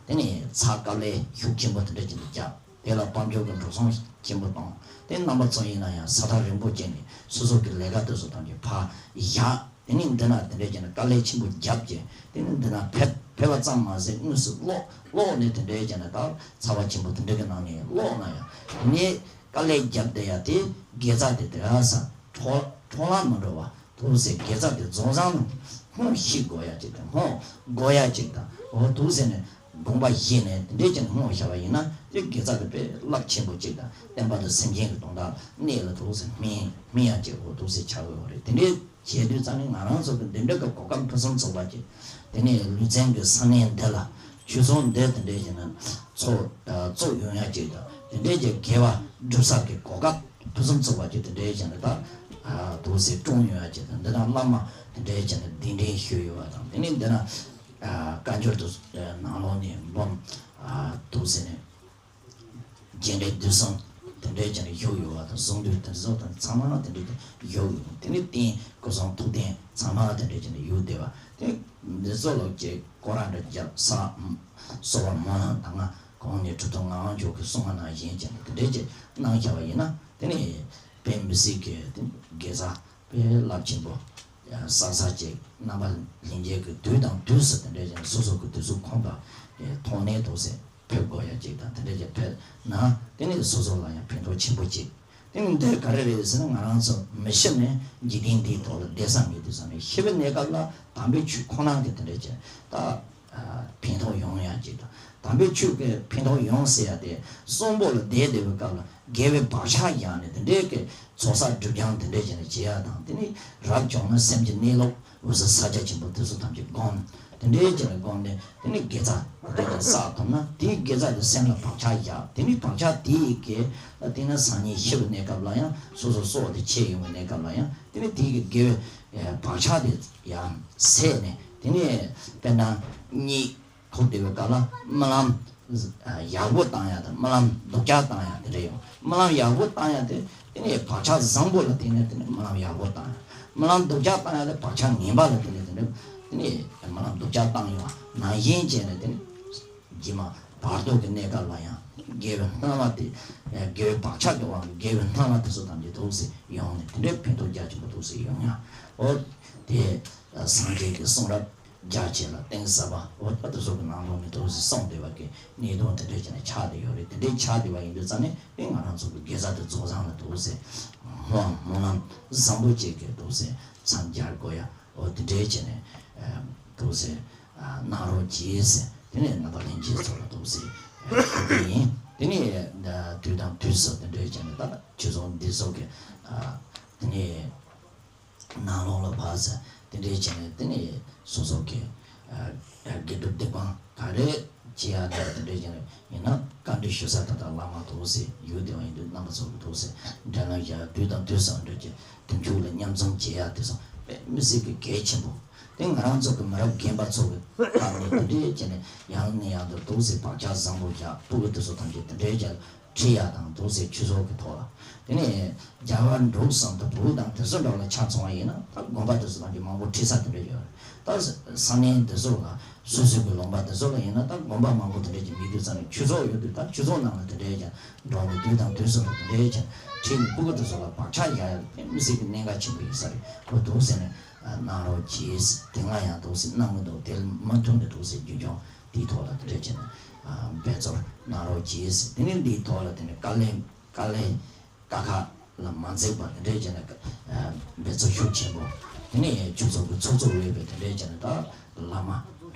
དེ་ནས་ཚ་དཀའ་ལས་ཤུགས་ཆེན་པོ་དེ་འདྲ་ཅིག་ནས་བརྒྱབ། དེ་ལ་དཔལ་འབྱོར་གྱི་འགྲོ་སོང་ཆེན་པོ་བཏང་། དེ་རྣམ་པ་ཚོ་ཡིན་ན་ཡང་ས་ཐག་རིང་པོ་བྱས་ནས་སོ་སོ་གི་ལས་ཀ་དེ་ཚོ་ཐམས་ཅད་ཕར་བཞག་དེ་ནས་འདི་ན་དེ་འདྲ་བྱས་ནས་དཀའ་ལས་ཆེན་པོ་བརྒྱབ་བྱས་དེ་ནས་འདི་ན་ཕེབས་ཕེབས་པ་ཙམ་མ་ཟད་དངོས་སུ་ལོག་ལོག་ནས་དེ་འདྲ་བྱས་ནས་ད་ཚ་བ་ཆེན་པོ་དེ་འདྲ་གི་ནང་ནས་ལོག་ན་ཡང་དེ་ནས་དཀའ་ལས་བརྒྱབ་བསྡད་ཡ་དེ་དགེ་རྩ་དེ་དེ་ག་ས་འཕྲོ་འཕྲོ་བརླག་མི་འགྲོ་བ། འདུག་སེ་དགེ་རྩ་དེ་རྫོགས་བཟང་ལ་བསྔོ་ཤེས་དགོས་ཡ་ཅིག་དང་བསྔོ་དགོས་ཡ་ཅིག་དང་འོ་འདུག་སེ་ནས་དགོངས་པ་བཞེས་ནས་དེ་འདྲས་ཀྱི་བསྔོ་བྱ་བ་ཡིན་ན་དེ་དགེ་རྩ་དེ་དཔེ་རླབས་ཆེན་པོ་ཅིག་དང་བསྟན་པ་དང་སེམས་ཅན་གྱི་དོན་དག་གནད་ལ་འདུག་སེ་སྨིན་སྨིན་ཡ་ཅིག་འོ་འདུག་སེ་ཆགས་ཡོད་རེད། དེ་འདྲས་བྱས་དུས་ཙང་ནས་ང་རང་ཚོ་གི་འདི་འདྲ་གི་གོ་སྐབས་ཕུན་སུམ་ཚོགས་པ་ཅིག་དེ་ནས་ལུས་རྩལ་གྱི་ས་གནས་འདི་ལ་ཆོས་ཚོགས་འདི་དེ་འདྲས་ཀྱི་ནང་ཚོགས་བཙུགས་ཡོང་ཡ་ཅིག་དང་དེ་འདྲས་ཀྱི་དགེ་བ་སྒྲུབ་ས་གི་གོ་སྐབས་ཕུན་སུམ་ཚོགས་པ་ཅིག་དེ་འདྲའི་བྱས་ནས་ད་འདུག་སེ་བསྐྲུན་ཡོད་ཅེས་དང་འདི་ན་བླ་མ་དེ་འདྲའི་བྱས་ནས་གདན་འདྲེན་ཞུས་ཡོད་པ་དང་དེ་ནས་འདི་ན་བཀའ་འགྱུར་དུ་ནང་ལོགས་ནས་འབུམ་འདུག་སེ་ནས་རྒྱས་འབྲིང་བསྡུས་གསུམ་དེ་འདྲའི་བྱས་ནས་བཞུགས་ཡོད་པ་དང་གསུང་འདུས་དེ་ཚོ་དང་ཚང་མ་དེ་འདྲའི་བཞུགས་ཡོད། དེ་ནས་རྟེན་སྐུ་གསུང་ཐུགས་རྟེན་ཚང་མ་དེ་འདྲའི་བྱས་ནས་ཡོད་བསྡད་པ་དེ་འདི་ཚོ་ལོག་ཅེས་སྐོར་ར་འདྲ་རྒྱབ་ས་གསོལ་བ་སྨོན་ལམ་དང་ང་གོང་ནས་གྲུབ་ཐོབ་ངག་དབང་མཆོག་གིས་གསུངས་པ་ནང་བཞིན་བྱས་ནས་དེ་འདྲའི་ཅིག་གནང་བཞག་པ་ཡིན་ན་དེ་ནི་དཔེ་མི་སྲིད་ཀྱི་དེ་དགེ་རྩ་དཔེ་རླབས་ཆེན་པོ་བསགས་ས་ཅིག་རྣམ་པ་ལྷན་རྒྱས་ཀྱི་དུས་དང་དུས་སུ་དེ་འདྲའི་ཅིག་སོ་སོ་གི་དུས་ཚོད་ཁོམ་པ་ཐོག་ནས་འདུག་སེ་ཕེབས་དགོས་ཡ་ཅིག་དང་དེ་འདྲའི་ཅིག་ཕེབས་ན་དེ་ནི་སོ་སོ་ལ་ཡང་ཕན་ཐོགས་ཆེན་པོ་ཅིག་དེ་ནི་འདི་ག་རེ་རེད་ཟེར་ན་ང་རང་ཚོ་མི་ཤི་ནས་འཇིག་རྟེན་འདིའི་ཐོག་ལ་བསྡད་ས་མེད་དུས་ཙང་ནས་ཤི་བའི་གནས་སྐབས་ལ་དམ་པའི་ཆོས་ཁོ་ན་གི་དེ་འདྲ་ཅིག་ད་ཕན་ཐོགས་ཡོང་ཡ་ཅིག་དང་དམ་པའི་ཆོས་ཀྱི་ཕན་ཐོགས་ཡོང་ཟེར་ཡ་དེ་གསོན་པོ་ལ་བསྡད་བསྡད་པའི་སྐབས་ལ་དགེ་བའི་བག་ཆགས་བཞག་ནས་དེ་འདྲའི་གི་ཚོགས་བསགས་སྒྲིབ་སྦྱང་དེ་འདྲ་བྱས་ནས་བྱེད་ཡ་དང་དེ་ནི་རབ་བྱུང་ན་སེམས་ཀྱི་གནས་ལུགས། འོད་གསལ་ས་སྐྱ་ཆེན་པོ་དེ་ཚོ་ཐམས་ཅད་བསྒོམ། དེ་འདྲའི་བྱས་ནས་བསྒོམ་ནས་དེ་ནི་དགེ་རྩ་དེ་འདྲ་བསགས་ཐུབ་ན་དེའི་དགེ་རྩ་དེ་སེམས་ལ་བག་ཆགས་བཞག་དེ་ནི་བག་ཆགས་དེ་ཡི་གེ་ལ་དེ་ནི་སང་ཉིན་ཤི་བའི་གནས་སྐབས་ལ་ཡང་སོ་སོ་སྲོག་དེ་ཆད་ཡོང་བའི་གནས་སྐབས་ལ་ཡང་དེ་ནི་དེ་ཡི་གེ་དགེ་བའི་བག་ཆགས་དེ་ཡང་ཟད་ནས་དེ་ནི་དཔེར་ན་གཉིད་ཁུག་བསྡད་པའི་སྐབས་ལ་རྨི་ལམ་ཡག་པོ་བཏང་ཡ་དང་རྨི་ལམ་སྡུག་ཅག་བཏང་ཡ་དེ་འདྲ་ཡོང་། རྨི་ལམ་ཡག་པོ་བཏང་ཡ་དེ་དེ་ནས་བག་ཆགས་བཟང་པོ་ལ་བརྟེན་ནས་དེ་ནས་རྨི་ལམ་ཡག་པོ་བཏང་ཡ། རྨི་ལམ་སྡུག་ཅག་བཏང་ཡ་དེ་བག་ཆགས་ངན་པ་ལ་བརྟེན་ནས་དེ་ནས་དེ་ནས་རྨི་ལམ་སྡུག་ཅག་བཏང་ཡོང་བ་ནང་བཞིན་བྱས་ནས་དེ་ནས་རྗེས་མ་བར་དོ་གི་གནས་སྐབས་ལ་ཡང་དགེ་བའི་སྣང་བ་དེ་དགེ་བའི་བག་ཆགས་ཀྱི་དབང་གིས་དགེ་བའི་སྣང་བ་དེ་ཚོ་ཐམས་ཅད་འདུག་སེ་ཡོང་ནས་དེ་འདྲའི་ཕན་ཐོགས་རྒྱ་ཆེན་པོ་འདུག་སེ་ཡོང་ཡ། འོ་དེ་སངས་རྒྱས་ཀྱི་གསུང་རབ་རྒྱ་ཆེ་ལ་གཏིང་ཟབ་པ་འོ་ད་དེ་ཚོ་གི་ནང་ལོགས་ནས་འདུག་སེ་གསུངས་བསྡད་པ་གི་གནད་དོན་དེ་འདྲ་བྱས་ནས་ཆགས་བསྡད་ཡོད་རེད། དེ་འདྲའི་ཆགས་བསྡད་པ་ཡིན་དུས་ཙང་ནས་དེ་ང་རང་ཚོ་གི་དགེ་རྩ་དེ་རྫོགས་བཟང་ལ་འདུག་སེ་སྨོན་སྨོན་ལམ་བཟང་པོ་ཅིག་གི་འདུག་སེ་མཚམས་སྦྱར་དགོས་ཡ། འོ་དེ་འདྲའི་བྱས་ནས་འདུག་སེ་གནང་རོགས་གྱིས་ཟེར། དེ་ནས་རྣམ་པ་ལྷན་རྒྱས་ཚོ་ལ་འདུག་སེ་ཞུ་གི་ཡིན། དེ་ནས་དུས་དང་དུས་སུ་དེ་འདྲའི་བྱས་ནས་ད་ཆོས་ཚོགས་འདི་ཚོ་གི་དེ་ནས། ནང་ལོགས་ལ་ཕར་ཟེར་དེ་འདྲའི་བྱས་ནས་དེ་ནས་སོ་སོ་གི་ཨ་དགེ་སྒྲུབ་སྡིག་སྤང་ ག་རེ་བྱེད་ཡག་འདྲ་དེ་འདྲ་ཡིན་ན་ཡིན་ན་བཀའ་འདྲི་ཞུ་ས་ད་ལྟ་བླ་མ་འདུག་ཟེར་ཡུལ་དེ་བ་ཡིན་དུས་རྣམ་པ་ཚོ་གི་འདུག་ཟེར་འབྲེལ་ལམ་བཞག་དུས་དང་དུས་སུ་འགྲོ་གི་དེ་མཇུག་ལ་མཉམ་འཛོམས་བྱེད་ཡག་དེ་སོང་དཔེ་མི་སྲིད་ཀྱི་གལ་ཆེན་པོ། དེ་ང་རང་ཚོ་གི་མི་རབས་རྒན་པ་ཚོ་གི་ཐོག་ནས་དེ་འདྲའི་བྱས་ནས་ཡང་ནས་ཡང་དུ་འདུག་ཟེར་བག་ཆགས་བཟང་པོ་བཞག་སྤུ་གུ་དེ་ཚོ་ཐམས་ཅད་དེ་འདྲའི་བྱས་ཁྲིད་ཡག་དང་འདུག་ཟེར་ཆོས་ཚོགས་ཀྱི་ཐོག་ལ། དེ་ནས་རྒྱ་གར་འབྲུག་གསུམ་དུ་བོད་དང་དེ་ཚོ་འདྲ་ལ་ཆ་མཚོན་པ་ཡིན་ན་ད་དགོན་པ་དེ་ཚོ་ཐམས་ཅད་མང་པོ་ཁྲིད་ས་དེ་འདྲ་ཡོད་རེད། ད་ས་གནས་དེ་ཚོ་ལ་སོ་སོའི་གི་ལུང་པ་དེ་ཚོ་ལ་ཡིན་ན་ད་དགོན་པ་མང་པོ་དེ་འདྲ་ཅིག་མེད་དུས་ཙང་ནས་ཆོས་ཚོགས་ཡོད་དུས་ད་ཆོས་ཚོགས་ནང་ལ་དེ་འདྲ་ཅིག་འགྲོ་ནས་དུས་དང་དུས་སུ་དེ་འདྲ་ཅིག་ཁྲིད་ནས་སྤུ་གུ་དེ་ཚོ་ལ་བག་ཆགས་བཞག་ཡག་དེ་མི་སྲིད་ཀྱི་གནད་འགག་ཆེན་པོ་ཡིན་ས་རེད། འོ་འདུག་ཟེར་ནས་གནང་རོགས་གྱིས། དེ་སྔ་ཡང་འདུག་ཟེར་གནང་གི་འདུག་དེ་མུ་མཐུད་ནས་འདུག་ཟེར་རྒྱུན་འཁྱོངས་དེའི་ཐོག་ལ་དེ་འདྲ་བྱས་ནས་འབད་རྩོལ་གནང་རོགས་གྱིས། དེ་ནས་འདིའི་ཐོག་ལ་དེ་ནས་དཀའ་ལས་དཀའ་ལས་དཀའ་ཁག་ལ་མ་འཛེམས་པར་དེ་འདྲ་བྱས་ནས་འབད་རྩོལ་ཤུགས་ཆེན་པོ། དེ་ནས་ཆོས་ཚོགས་ཀྱི་ཚོགས་གཙོ་འོས་པའི་དེ་འདྲ་བྱས་ནས་ད་བླ་མ་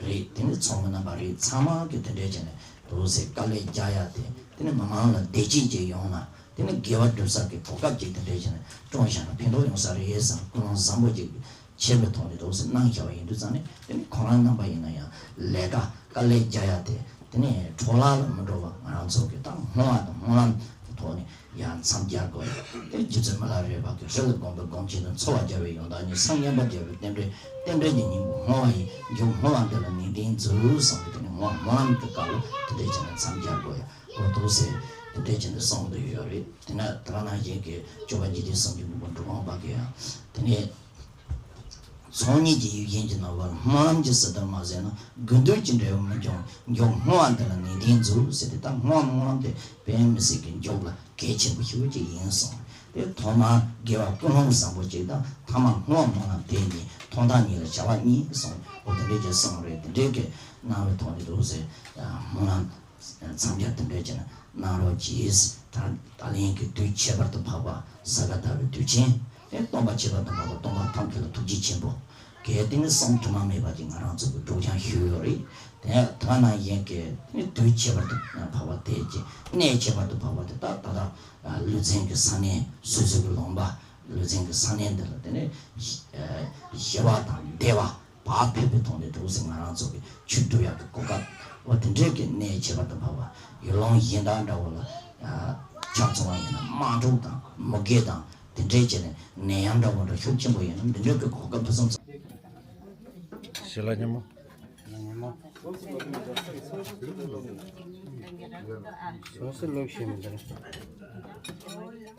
རེད། དེ་ནས་ཚོགས་མི་རྣམ་པ་རེད། ཚང་མ་གི་དེ་འདྲ་བྱས་ནས་འདུག་ཟེར་དཀའ་ལས་རྒྱག་ཡག་དེ་དེ་ནས་མི་མང་ལ་བདེ་སྐྱིད་ཅིག་ཡོང་ན། དེ་ནི་དགེ་བ་སྒྲུབ་ས་གི་གོ་སྐབས་ཅིག་དེ་འདྲ་བྱས་ནས་བསྐྲུན་བཞག་ན་ཕན་ཐོགས་ཡོང་ས་རེད་བསམ། ཀུན་སློང་བཟང་པོ་ཅིག་ཆེ་བའི་ཐོག་ནས་འདུག་སེ་གནང་བཞག་པ་ཡིན་དུས་ཙང་ནས། དེ་ནི་ཁོང་རང་རྣམ་པ་ཡིན་ན་ཡང་ལས་ཀ་དཀའ་ལས་རྒྱག་ཡ་དེ་དེ་ནི་འཕྲོ་བརླག་ལ་མི་འགྲོ་བ། ང་རང་ཚོ་གི་ད་བསྔོ་བ་དང་སྨོན་ལམ་གྱི་ཐོག་ནས་ཡང་མཚམས་སྦྱར་དགོས་ཡ། དེ་རྗེ་བཙུན་མི་ལ་རས་པ་གིས་ཧྲཱི་ལ་དགོངས་པའི་སྒོམ་ཆེན་དུ་འཚོ་བ་སྦྱར་བའི་ཡོན་བདག་ཉིད། སངས་རྒྱས་པ་རྒྱལ་པོའི་རྟེན་འབྲེལ། རྟེན་འབྲེལ་གྱི་སྙིང་པོ་བསྔོ་བ་ཡིན། མཇུག་བསྔོ་བ་འདི་ལ་ནན་ཏན་མཛོད་གསུངས་པའི་དེ་ནི་བསྔོ་བ་སྨོན་ལམ་གྱི་སྐབས་ལ་དེ་འདྲའི་བྱས་ནས་མཚམས་སྦྱར་དགོས་ཡ། འོ་འདུག་སེ་དེ་འདྲའི་བྱས་ནས་གསུངས་བསྡད་ཡོད་རེད། དེ་ན་ད་ག་ནང་བཞིན་གྱི་སྐྱོབ་པ་འཇིག་རྟེན་གསུམ་གྱི་མགོན་པོ་འབྲུག་པ་གིས་ཡང་དེ་ནས་ཚོགས་གཉིས་ཀྱི་ཡིད་བཞིན་གྱི་རྣམ་པར་སྨོན་ལམ་གྱི་ཟུར་དུ་མ་ཟད་ན། དགོས་འདོད་ཀྱི་འབྲས་བུ་མི་འབྱུང་། མཇུག་བསྔོ་བ་འདི་ལ་ནན་ཏན་མཛོད་ཟེར་ཏེ། ད་བསྔོ་བ་སྨོན་ལམ་དེ་དཔེ་མི་སྲིད་ཀྱི་མཇུག་ལ་གལ་ཆེན་པོ་ཞིག་ཅིག་ཡིན་གསུངས། དེ་ཐོག་མར་དགེ་བ་ཀུན་སློང་བཟང་པོ་ཅིག་དང་། ཐ་མ་བསྔོ་བ་སྨོན་ལམ་དེ་གཉིས་ཐོག་མཐའ་གཉིས་ལ་བྱ་བ་གཉིས་གསུངས། འོ་དེ་འདྲའི་ཅིག་གསུངས་རེད། དེ་འདྲའི་གི་གནང་བའི་ཐོག་ནས་འདུག་ཟེར་སྨོན་ལམ་མཚམས་སྦྱར་དེ་འདྲ་བྱས་ན་གནང་རོགས་གྱིས། ད་ད་ལན་གྱི་དུས་ཁྱད་པར་དུ་འཕགས་པ་གཟའ་སྐར་ཟླ་བའི་དུས་ཆེན། དེ་སྟོན་པ་ཁྱད་པར་དུ་འཕགས་པ་སྟོན་པ་ཐབས་མཁས་ལ་ཐུགས་རྗེ་ཆེན་པོ་གལ་ཏེ་ནི་གསུང་དྲི་མ་མེད་པ་ཅིག་ང་རང་ཚོ་གི་སྒྲུབ་སྦྱང་ཞུས་ཡོད་རེད། དེ་ད་ནང་བཞིན་གྱི་དེ་ནི་དུས་ཁྱད་པར་དུ་འཕགས་པ་དེ་ཅིག་གནས་ཁྱད་པར་དུ་འཕགས་པ་དེ་ད་ད་ལྟ་ལུས་རྩལ་གྱི་ས་གནས་སོ་སོ་གི་ལུང་པ་ལུས་རྩལ་གྱི་ས་གནས་འདི་ལ་དེ་ནི་ཞི་བ་དང་བདེ་བ་བག་ཕེབས་པའི་ཐོག་ནས་འདུག་སེ་ང་རང་ཚོ་གི་ཆོས་སྒྲུབ་ཡག་གི་གོ་སྐབས། འོ་དེ་འདྲའི་གི་གནས་ཁྱད་པར་དུ་འཕགས་པ་ཡུལ་ལུང་གཞན་དག་འདྲ་བོ་ལ་ཆ་མཚོན་པ་ཡིན་ན་དམག་འཁྲུག་དང་མུ་གེ་དང་དེ་འདྲའི་བྱས་ནས་ནད་ཡམས་འདྲ་བོ་འདྲ་ཤུགས་ཆེན་པོ་ཡིན་ན་འདི་འདྲའི་གི་གོ་སྐབས་ཕུན་སུམ་ཚོགས། ཞལ་ལག་ཉིན་མོ། ཉིན་མོ། སོ་སོ་ལོག་ཤེས་མི་འདུག་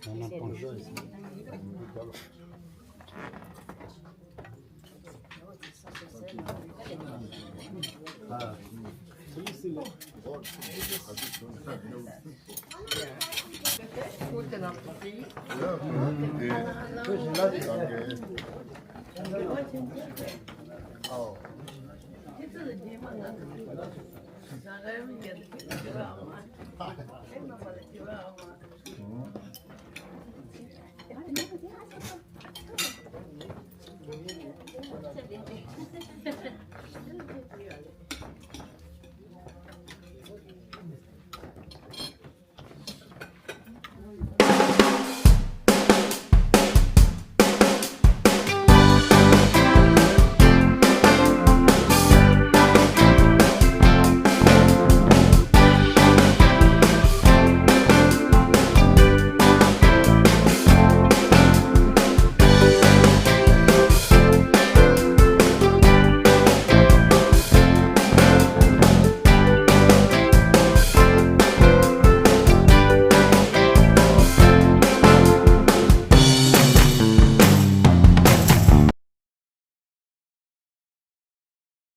ད་ན་སྤོང་ཤོག